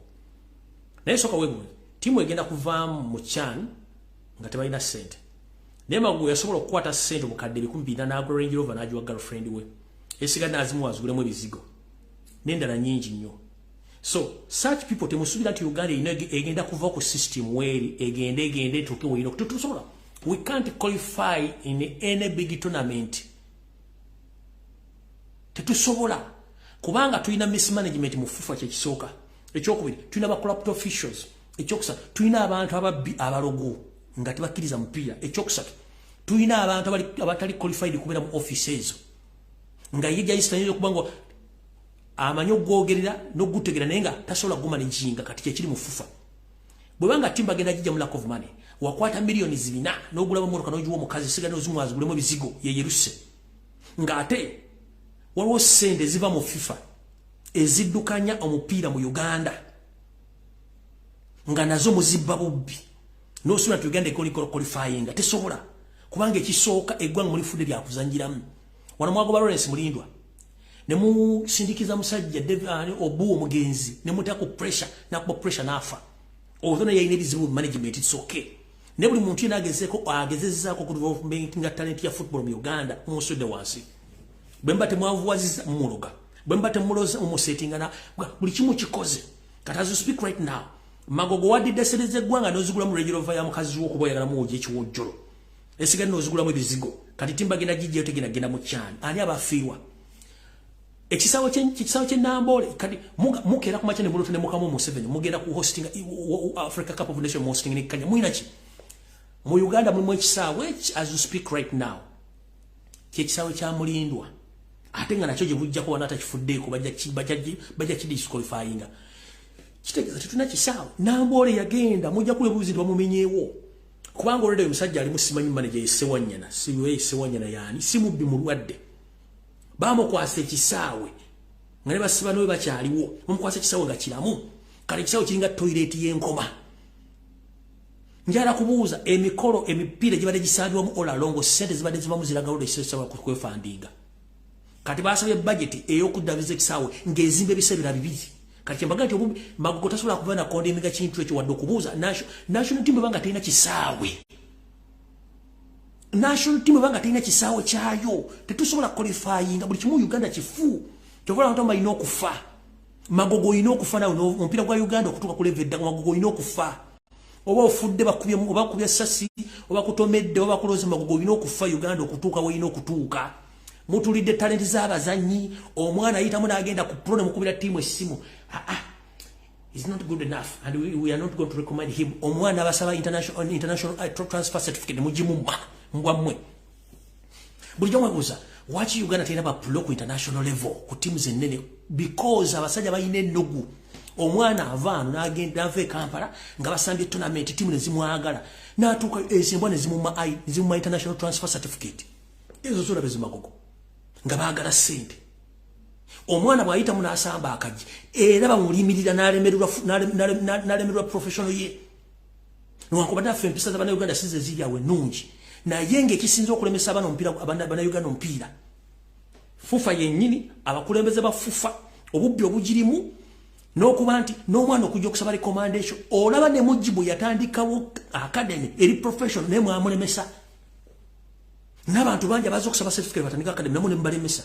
Naye soka weebuuze, tiimu egenda kuvaamu mu CHAN nga tebalina sente, naye Magogo yasobola okukwata sente obukadde 400 n'agula Range Rover n'agiwa girlfriend we, esigadde n'azimuwa azigulemu ebizigo n'endala nnyingi nnyo. So such people, temusuubira nti Uganda erina egenda kuva ku system weeri egende egende etuuke weerina. Tetusobola, we can't qualify in any big tournament. Tetusobola, kubanga tulina mismanagement mu FUFA, kyekisooka. Ekyokubiri, tulina ba corrupt officials. Ekyokusatu, tulina abantu ababbi, abalogo. nga tebakkiriza mupiira. Ekyokusatu, tulina abantu abatali qualified kubeera mu office ezo, nga ye jayisitanyinza okuba nga amanyi okwogerera n'okugutegera, naye nga tasobola kuguma nejinga. Kati kyekiri mu FUFA, bwebanga timba agenda gijja mu lack of money, wakwata miliyoni 400 n'ogulaba mmotoka n'ogiwa omukazi, sigala n'ozimwazigulemu ebizigo, yeyeruse, ng'ate waliwo ssente eziva mu FIFA eziddukanya omupiira mu Uganda nga nazo muzibba bubbi. N'osuubira nti Uganda ekola qualifying? Tesobola, kubanga ekisooka eggwanga mulifudde lyakuzannyiramu. Wano mwagoba Lawrence Mulindwa ne musindikiza musajja Obu omugenzi, ne muteeka pressure, nakuba pressure n'afa. Although naye yalina ebizibu mu management, it's okay, ne buli muntu yenna agezeeko, agezezzaako ku development nga talent ya football mu Uganda, mumusudde wansi. Bwe mba temwavuwaziza, mumuloga. Bwe mba temuloza, mumusetinga na buli kimu kikoze. Kati as you speak right now, Magogo wadidde sente z'eggwanga n'ozigulamu Range Rover ya mukazi wo, kuba oyagala muwoja ekiwojjolo, esigadde n'ozigulamu ebizigo. Kati timba genda gijjayo, tegenda genda mu kyani. Ani abafiirwa? Ekisawo kye Namboole. Kati mukeera ku makya ne mulota ne mukamu Museveni mugenda ku hosting Africa Cup of Nations, hosting ne Kenya. Mulina ki mu Uganda? Mulimu ekisaawe as you speak right now, kyekisaawe kya Mulindwa, ate nga nakyo gye bujjako wana atakifuddeeko bajja kidisqualifyinga. Kitegeeza tetulina kisaawe. Namboole yagenda, mujja kula ebuuzi nti bamumenyeewo, kubanga olwedde omusajja alimu simanyi manager Yesewanyana, siwe Yesewanyana yaani si mubbi, mulwadde. Bamukwasa ekisaawe nga ne basiba nowe bakyaliwo, bamukwasa ekisaawe nga kiramu. Kale ekisaawe kiringa toilet y'enkoma. Njala kubuuza, emikolo emipiira gibadde gisambibwamu all along, sente zibadde zibamu ziraga olwo ekisaawe kwefandinga. Kati basabye budget ey'okuddabiza ekisaawe ng'ezimba ebisebera bibiri. Kati kyembaga nti obubi Magogo tasobola kuba nakondemiga kintu ekyo wadde okubuuza. National team ebanga terina kisaawe, national team ebanga terina kisaawe kyayo, tetusobola qualifyinga. Buli kimu Uganda kifu. Kyova abantu balina okufa. Magogo olina okufa nawe, omupiira gwa Uganda okutuuka ku level eddala. Magogo olina okufa, oba ofudde bakubye, oba bakubye sasi, oba kutomedde, oba bakuloze. Magogo olina okufa, Uganda okutuuka weerina okutuuka. Mutulidde talenti z'abazannyi. Omwana ayitamu n'agenda ku pro, ne mukubira ttiimu essimu, "Ah, ah, is not good enough and we are not going to recommend him." Omwana abasaba international transfer certificate, nemugimumma mbwammwe. Bulijjo mwebuuza waki Uganda terina ba pro ku international level, ku ttiimu zennene? Because abasajja balina ennugu. Omwana avaano n'agenda, nava e Kampala nga basambye tournament, ttiimu ne zimwagala, n'atuuka ezimbwa ne zimuma international transfer certificate. Ezo zolaba ezimagogo nga baagala ssente. Omwana bw'ayitamu n'asamba akajji, era bamulimirira n'alemererwa professional ye. Newankubadde affe empisa z'abannayuganda si ze ziri awo ennungi, naye ng'ekisinza okulemesa abaana omupiira, bannayuganda omupiira, FUFA yennyini, abakulembeze ba FUFA, obubbi obugirimu, n'okuba nti n'omwana okujja okusaba recommendation, olaba ne Mujibu yatandikawo academy eri professional, naye mwamulemesa. N'abantu bangi abaza okusaba certificate batandika academy, namwe ne mubalemesa.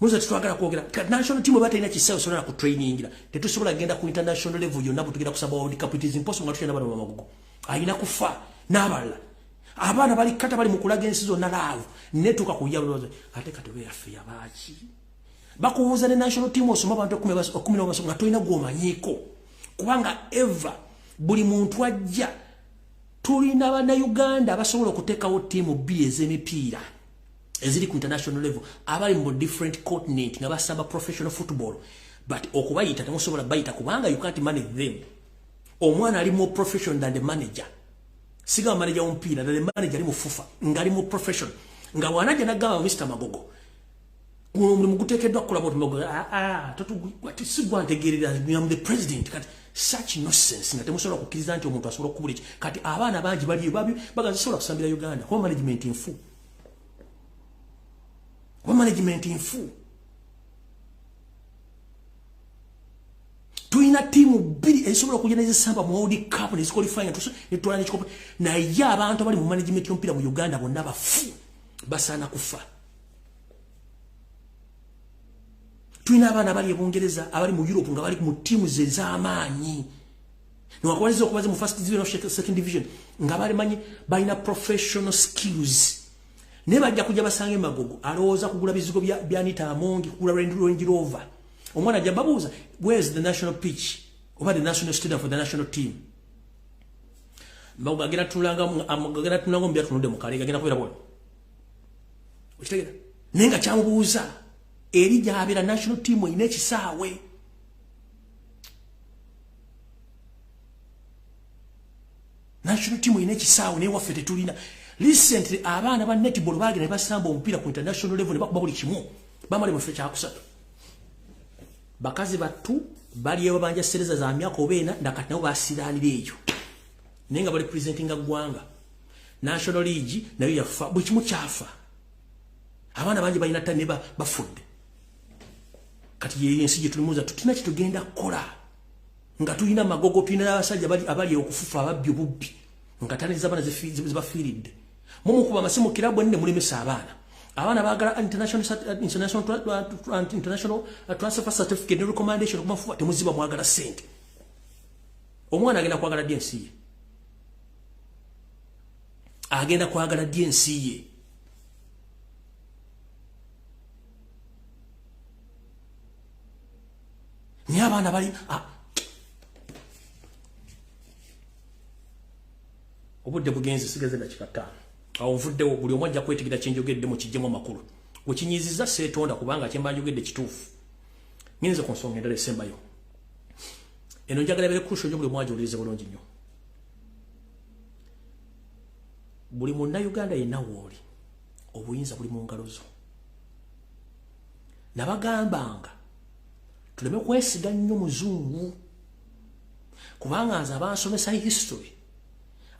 Muze tetwagala kwogera. National team eba terina kisaawe sobola ku trainingira, tetusobola kugenda ku international level yonna. Bwe tugenda kusaba World Cup, it is impossible nga tukyalina bano bamagogo. Alina kufa n'abalala. Abaana bali kata bali mu kulaga ensi zonna love, netuuka ku ate kati oba yaffe yabaaki bakubuuza ne national team osoma abantu ekumi n'obaso nga tolina gwomanyiiko, kubanga eva buli muntu ajja. Tulina bannayuganda abasobola okuteekawo ttiimu bbiri ez'emipiira eziri ku international level, abali mu different continent nga basamba professional football, but okubayita temusobola bayita kubanga you can't manage them. Omwana ali more professional than the manager, siga manager w'omupiira, than the manager ali mu FUFA nga ali mu profession, nga bw'anajja n'agamba, "Mr Magogo, guno omulimu guteekeddwa kukola bwoti." Magogo, "Ah, ah, sigwa ntegeerera, am the president." Kati such nonsense nga temusobola kukkiriza nti omuntu asobola okukubula eki. Kati abaana bangi baliyo baga zisobola kusambira Uganda kuba management nfu, kuba management nfu. Tulina ttiimu bbiri ezisobola okujja nezisamba mu World Cup neziqualifying, netwala nekikopo, naye abantu abali mu management y'omupiira mu Uganda bonna bafu, basaana kufa. Tulina abaana abali ebungereza, abali mu Europe, nga bali mu ttiimu ze ez'amaanyi, newakubaliza okubaze mu first division or second division, nga balimanyi balina professional skills, naye bajja kujja basanga emagogo alowooza kugula bizigo bya Anita Amongi, kugula Range Rover. Omwana ajja babuuza, "Where is the national pitch oba the national stadium for the national team?" Magogo agenda tunulanga mu byatunudde mu kale agenda kubeera bw'atyo. Okitegeera? Naye nga kyamubuuza eri gy'abeera national team erina ekisaawe. National team erina ekisaawe naye waffe tetulina. Recently abaana ba netball baagenda ne basamba omupiira ku international level ne bakuba buli kimu. Bamala mu kifo kyakusatu. Bakazi battu bali babanja sereza za myaka oba ena nakati nabo basiraanira eyo. Naye nga bali presentinga ggwanga. National League nayo yafa, buli kimu kyafa. Abaana bangi balina ttani ne bafudde. Kati ye ensi gye tulimuza tulina kye tugenda kukola. Nga tulina Magogo, tulina n'abasajja abali okufufa ababbi obubbi. Nga ttani z'abaana zibafiiridde. Mumukuba amasimu kirabu ennene mulemesa abaana. Abaana baagala international transfer certificate ne recommendation okumafuba temuziba mwagala ssente. Omwana agenda kwagala ddi ensi ye? Agenda kwagala ddi ensi ye? Naye abaana bali obudde bugenze sigaze dakika 5. Awo nvuddewo buli omu ajja kwetegerera kye njogedde mu kijjemu amakulu. Wekinyiizizza seetonda kubanga kye mba njogedde kituufu. Ngenze ku nsonga endala esembayo. Eno njagala ebeere crucial nnyo buli omu agiwulirize bulungi nnyo. Buli munnayuganda yenna w'oli, obuyinza buli mu ngalo zo. Nabagambanga tuleme kwesiga nnyo muzungu, kubanga nze abansomesa history,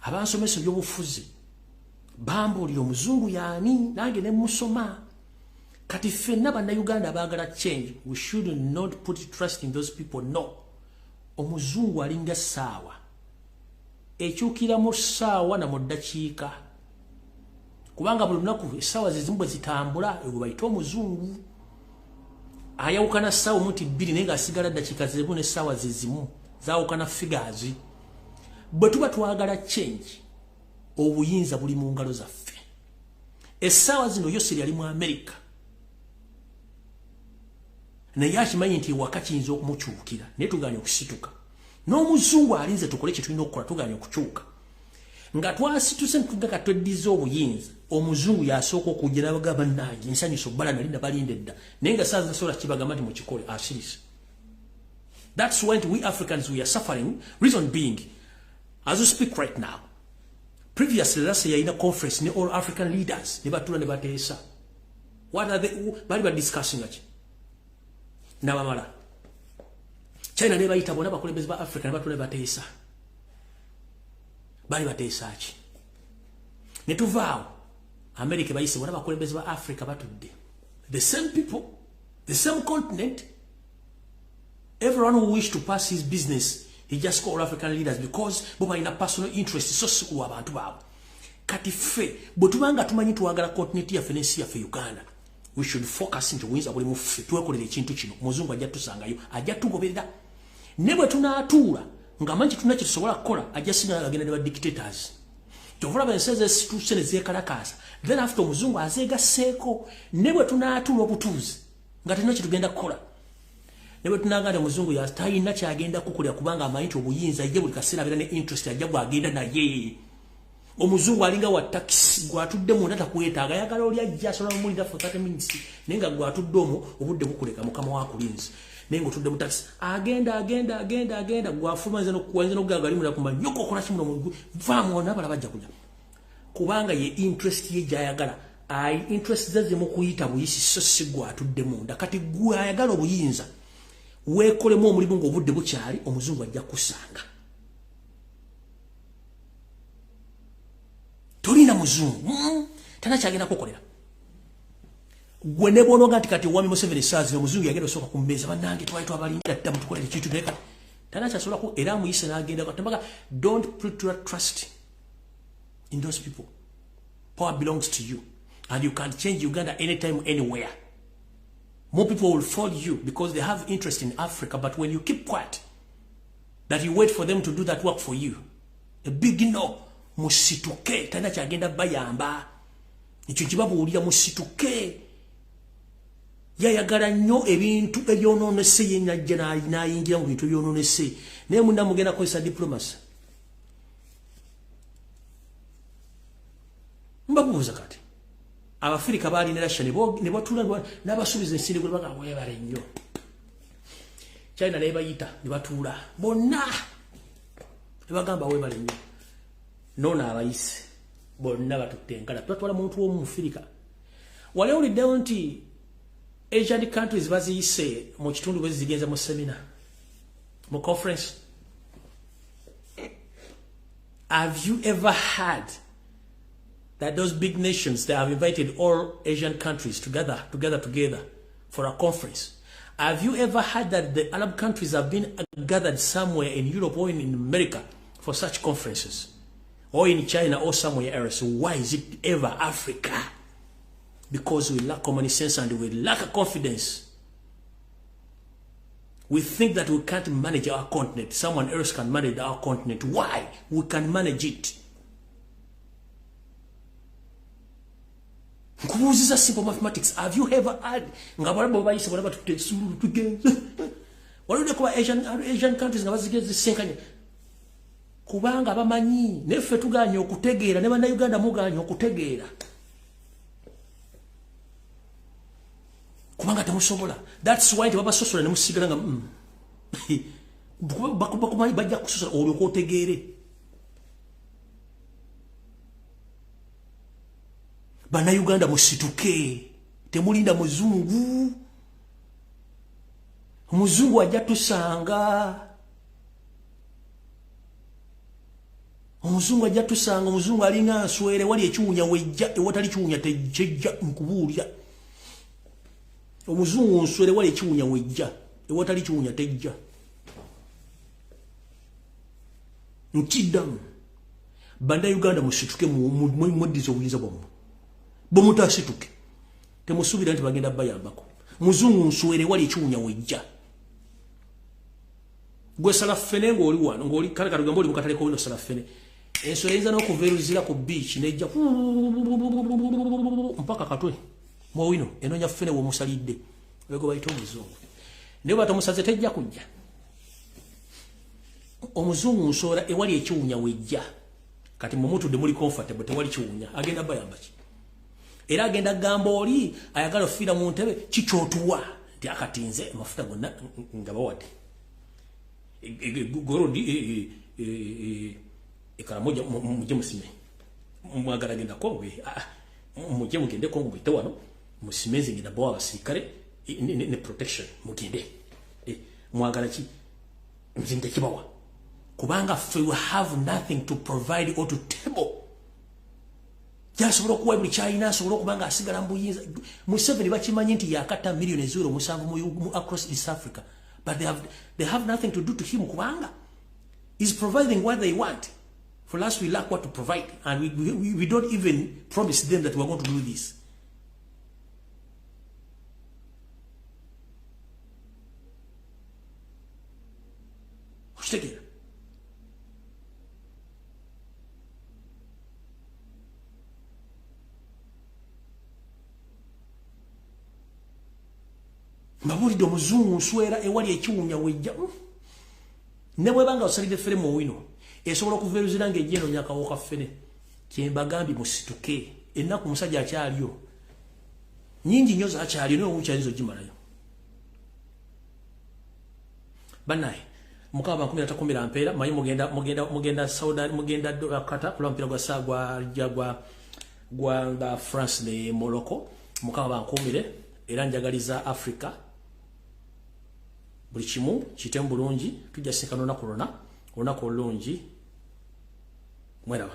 abansomesa ebyobufuzi bambuulira omuzungu yaani, nange ne musoma. Kati ffenna bannayuganda abaagala change, we should not put trust in those people. No. Omuzungu alinga ssaawa, ekyukira mu ssaawa na mu ddakiika, kubanga buli lunaku essaawa ze zimu bwe zitambula gwe bayita omuzungu. Ayawukana ssaawa omu nti bbiri naye ng'asigala ddakiika zezimu n'essaawa ze zimu, zaawukana figures. Bwe tuba twagala change, obuyinza buli mu ngalo zaffe. Essaawa zino Yoseri yali mu Amerika, naye akimanyi nti ewaka kiyinza okumukyukira, naye tugaanye okusituka. N'omuzungu alinze tukole kye tulina okukola, tugaanye okukyuka. Nga twasituse ntuga katweddiza obuyinza, omuzungu yasooka okujja n'abagamba bannange nsanyusa obbala nali nabalinda edda, naye nga saaza nsobola kibagamba nti mukikole asirise. That's why we Africans we are suffering. Reason being, as we speak right now, previously last year in a conference ne all African leaders ne batula ne bateesa. What are they bali ba discussing ki? Nabamala. China ne bayita bona bakulembeze ba Africa ne batula ne bateesa. Bali bateesa ki? Ne tuvaawo America bayise bona bakulembeze ba Africa batudde. The same people, the same continent, everyone who wish to pass his business, he just call African leaders because bo balina personal interest, so si ku abantu baabwe. Kati ffe bwe tubanga tumanyi twagala continent yaffe n'ensi yaffe Uganda, we should focus nti obuyinza buli mu ffe, twekolere ekintu kino. Omuzungu ajja tusangayo, ajja tugoberera. Ne bwe tunaatuula nga manyi tulina kye tusobola kukola, ajja sigala agenda ne ba dictators. Kyova olaba ensi ezesituuse ne zeekalakaasa, then after omuzungu azeegasseeko. Ne bwe tunaatuula obutuuzi nga tulina kye tugenda kukola, ne bwe tunagamba nti omuzungu talina kyagenda kukolera kubanga amanyi nti obuyinza ye buli kaseera abeera ne interest, ajja gwagenda naye. Omuzungu alinga wa takisi, gwatudde munda takwetaaga, ayagala oli ajja asobola mumulinda for 30 minutes, naye nga gwatudde omwo obudde bukuleka mukama wakulinze, naye ng'otudde mu takisi agenda agenda agenda agenda, gwafuluma nze n'okugaga alimula ku manyoko okola kimuno mu vaamu n'abalala bajja kujja, kubanga ye interest ye gy'ayagala, interest ze zimukuyita buyisi, so si gwatudde munda. Kati gwe ayagala obuyinza weekolemu omulimu ng'obudde bukyali, omuzungu ajja kusanga. Tolina muzungu, tana kyagenda kukolera. Gwe ne bw'onoga nti kati owami Museveni essaawa zino, omuzungu yagenda osooka ku mmeeza, bannange twali twabalinda dda mutukolere ekintu, naye kati tana kyasobola ku era amuyise n'agenda. Tembaga, don't put your trust in those people. Power belongs to you and you can change Uganda anytime, anywhere. More people will follow you because they have interest in Africa, but when you keep quiet, that you wait for them to do that work for you, a big no. Musituke, talina kyagenda bayamba. Ekyo kibabuulira, musituke. Yayagala nnyo ebintu ebyonoonese, ye najja n'ayingira mu bintu ebyonoonese, naye munna mugenda kukozesa diplomacy. Mbabuuza kati. Abafirika baali ne Russia ne batuula n'abasuubiza ensi ne bagamba weebale nnyo. China ne bayita ne batuula bonna ne bagamba weebale nnyo. Nona abayise bonna batutte enkala twatwala muntu w'omu Mufirika. Wali owuliddewo nti Asian countries baziyise mu kitundu bwe zigenza mu seminar, mu conference. Have you ever heard that those big nations that have invited all Asian countries together for a conference? Have you ever heard that the Arab countries have been gathered somewhere in Europe or in America for such conferences? Or in China or somewhere else? Why is it ever Africa? Because we lack common sense and we lack confidence. We think that we can't manage our continent. Someone else can manage our continent. Why? We can manage it. Nkubuuziza simple mathematics. Have you ever had nga balabo bayise balaba tugenze waliwo kuba Asian countries nga bazigeze senkanya kubanga bamanyi neffe tuganye okutegeera ne bannayuganda muganye okutegeera kubanga temusobola. That's why tebabasosola ne musigala nga bakumanyi bajja kusosola olyoka otegeere. Bannayuganda musituke, temulinda muzungu. Omuzungu ajja tusanga. Omuzungu ajja tusanga, omuzungu alinga nswere wali ekiwunya wejja, ewatali kiwunya tejja nkubuulira. Omuzungu nswere wali ekiwunya wejja, ewatali kiwunya tejja. Nkiddamu. Bannayuganda musituke mweddize obuyinza bwammwe. Bwe mutasituke temusuubira nti bagenda bayambako. Muzungu nswere wali ekiwunya wejja. Gwe sala ffene ng'oli wano ng'oli kale katugambe oli mu katale k'olino sala ffene. Ensolo eyinza n'okuva eruzira ku beach n'ejja mpaka Katwe mwowino enoonya ffene w'omusalidde. Oyo gwe bayita omuzungu. Naye bw'aba tomusaze tejja kujja. Omuzungu nsowera ewali ekiwunya wejja. Kati mumutudde muli comfortable tewali kiwunya. Agenda bayamba ki? Era agenda gamba oli ayagala ofiira mu ntebe kikyotuwa nti akatinze amafuta gonna nga bawadde. Gorodi ekaramoja mujje musime. Mwagala genda Kongo mujje mugende Kongo muyite wano musime nze ngenda bawa abasirikale ne protection mugende. Mwagala ki nze ntekibawa. Kubanga we have nothing to provide or to table. Yasobola okuwa buli kyalina asobola okuba nga asigala mu buyinza. Museveni bakimanyi nti yakata miliyoni 0.7 across East Africa. But they have nothing to do to him kubanga he's providing what they want. For us, we lack what to provide. And we don't even promise them that we're going to do this. Okitegeera? Mbabuulidde omuzungu nswera ewali ekiwunya wejja. Ne bw'ebanga osalidde ffene mu wino, esobola okuva eruzira ng'ejja enoonya akawo ka ffene. Kye mbagambye musituke. Ennaku omusajja akyaliyo. Nnyingi nnyo z'akyaliyo naye omukyayinza ogimalayo. Bannaye, Mukama bankumira takumira mpeera, manyi mugenda Saudi, mugenda Qatar kulaba omupiira gwa France ne Morocco. Mukama bankumire era njagaliza Africa buli kimu kitemu bulungi, tujja sinkana olunaku lwonna, olunaku olulungi mweraba.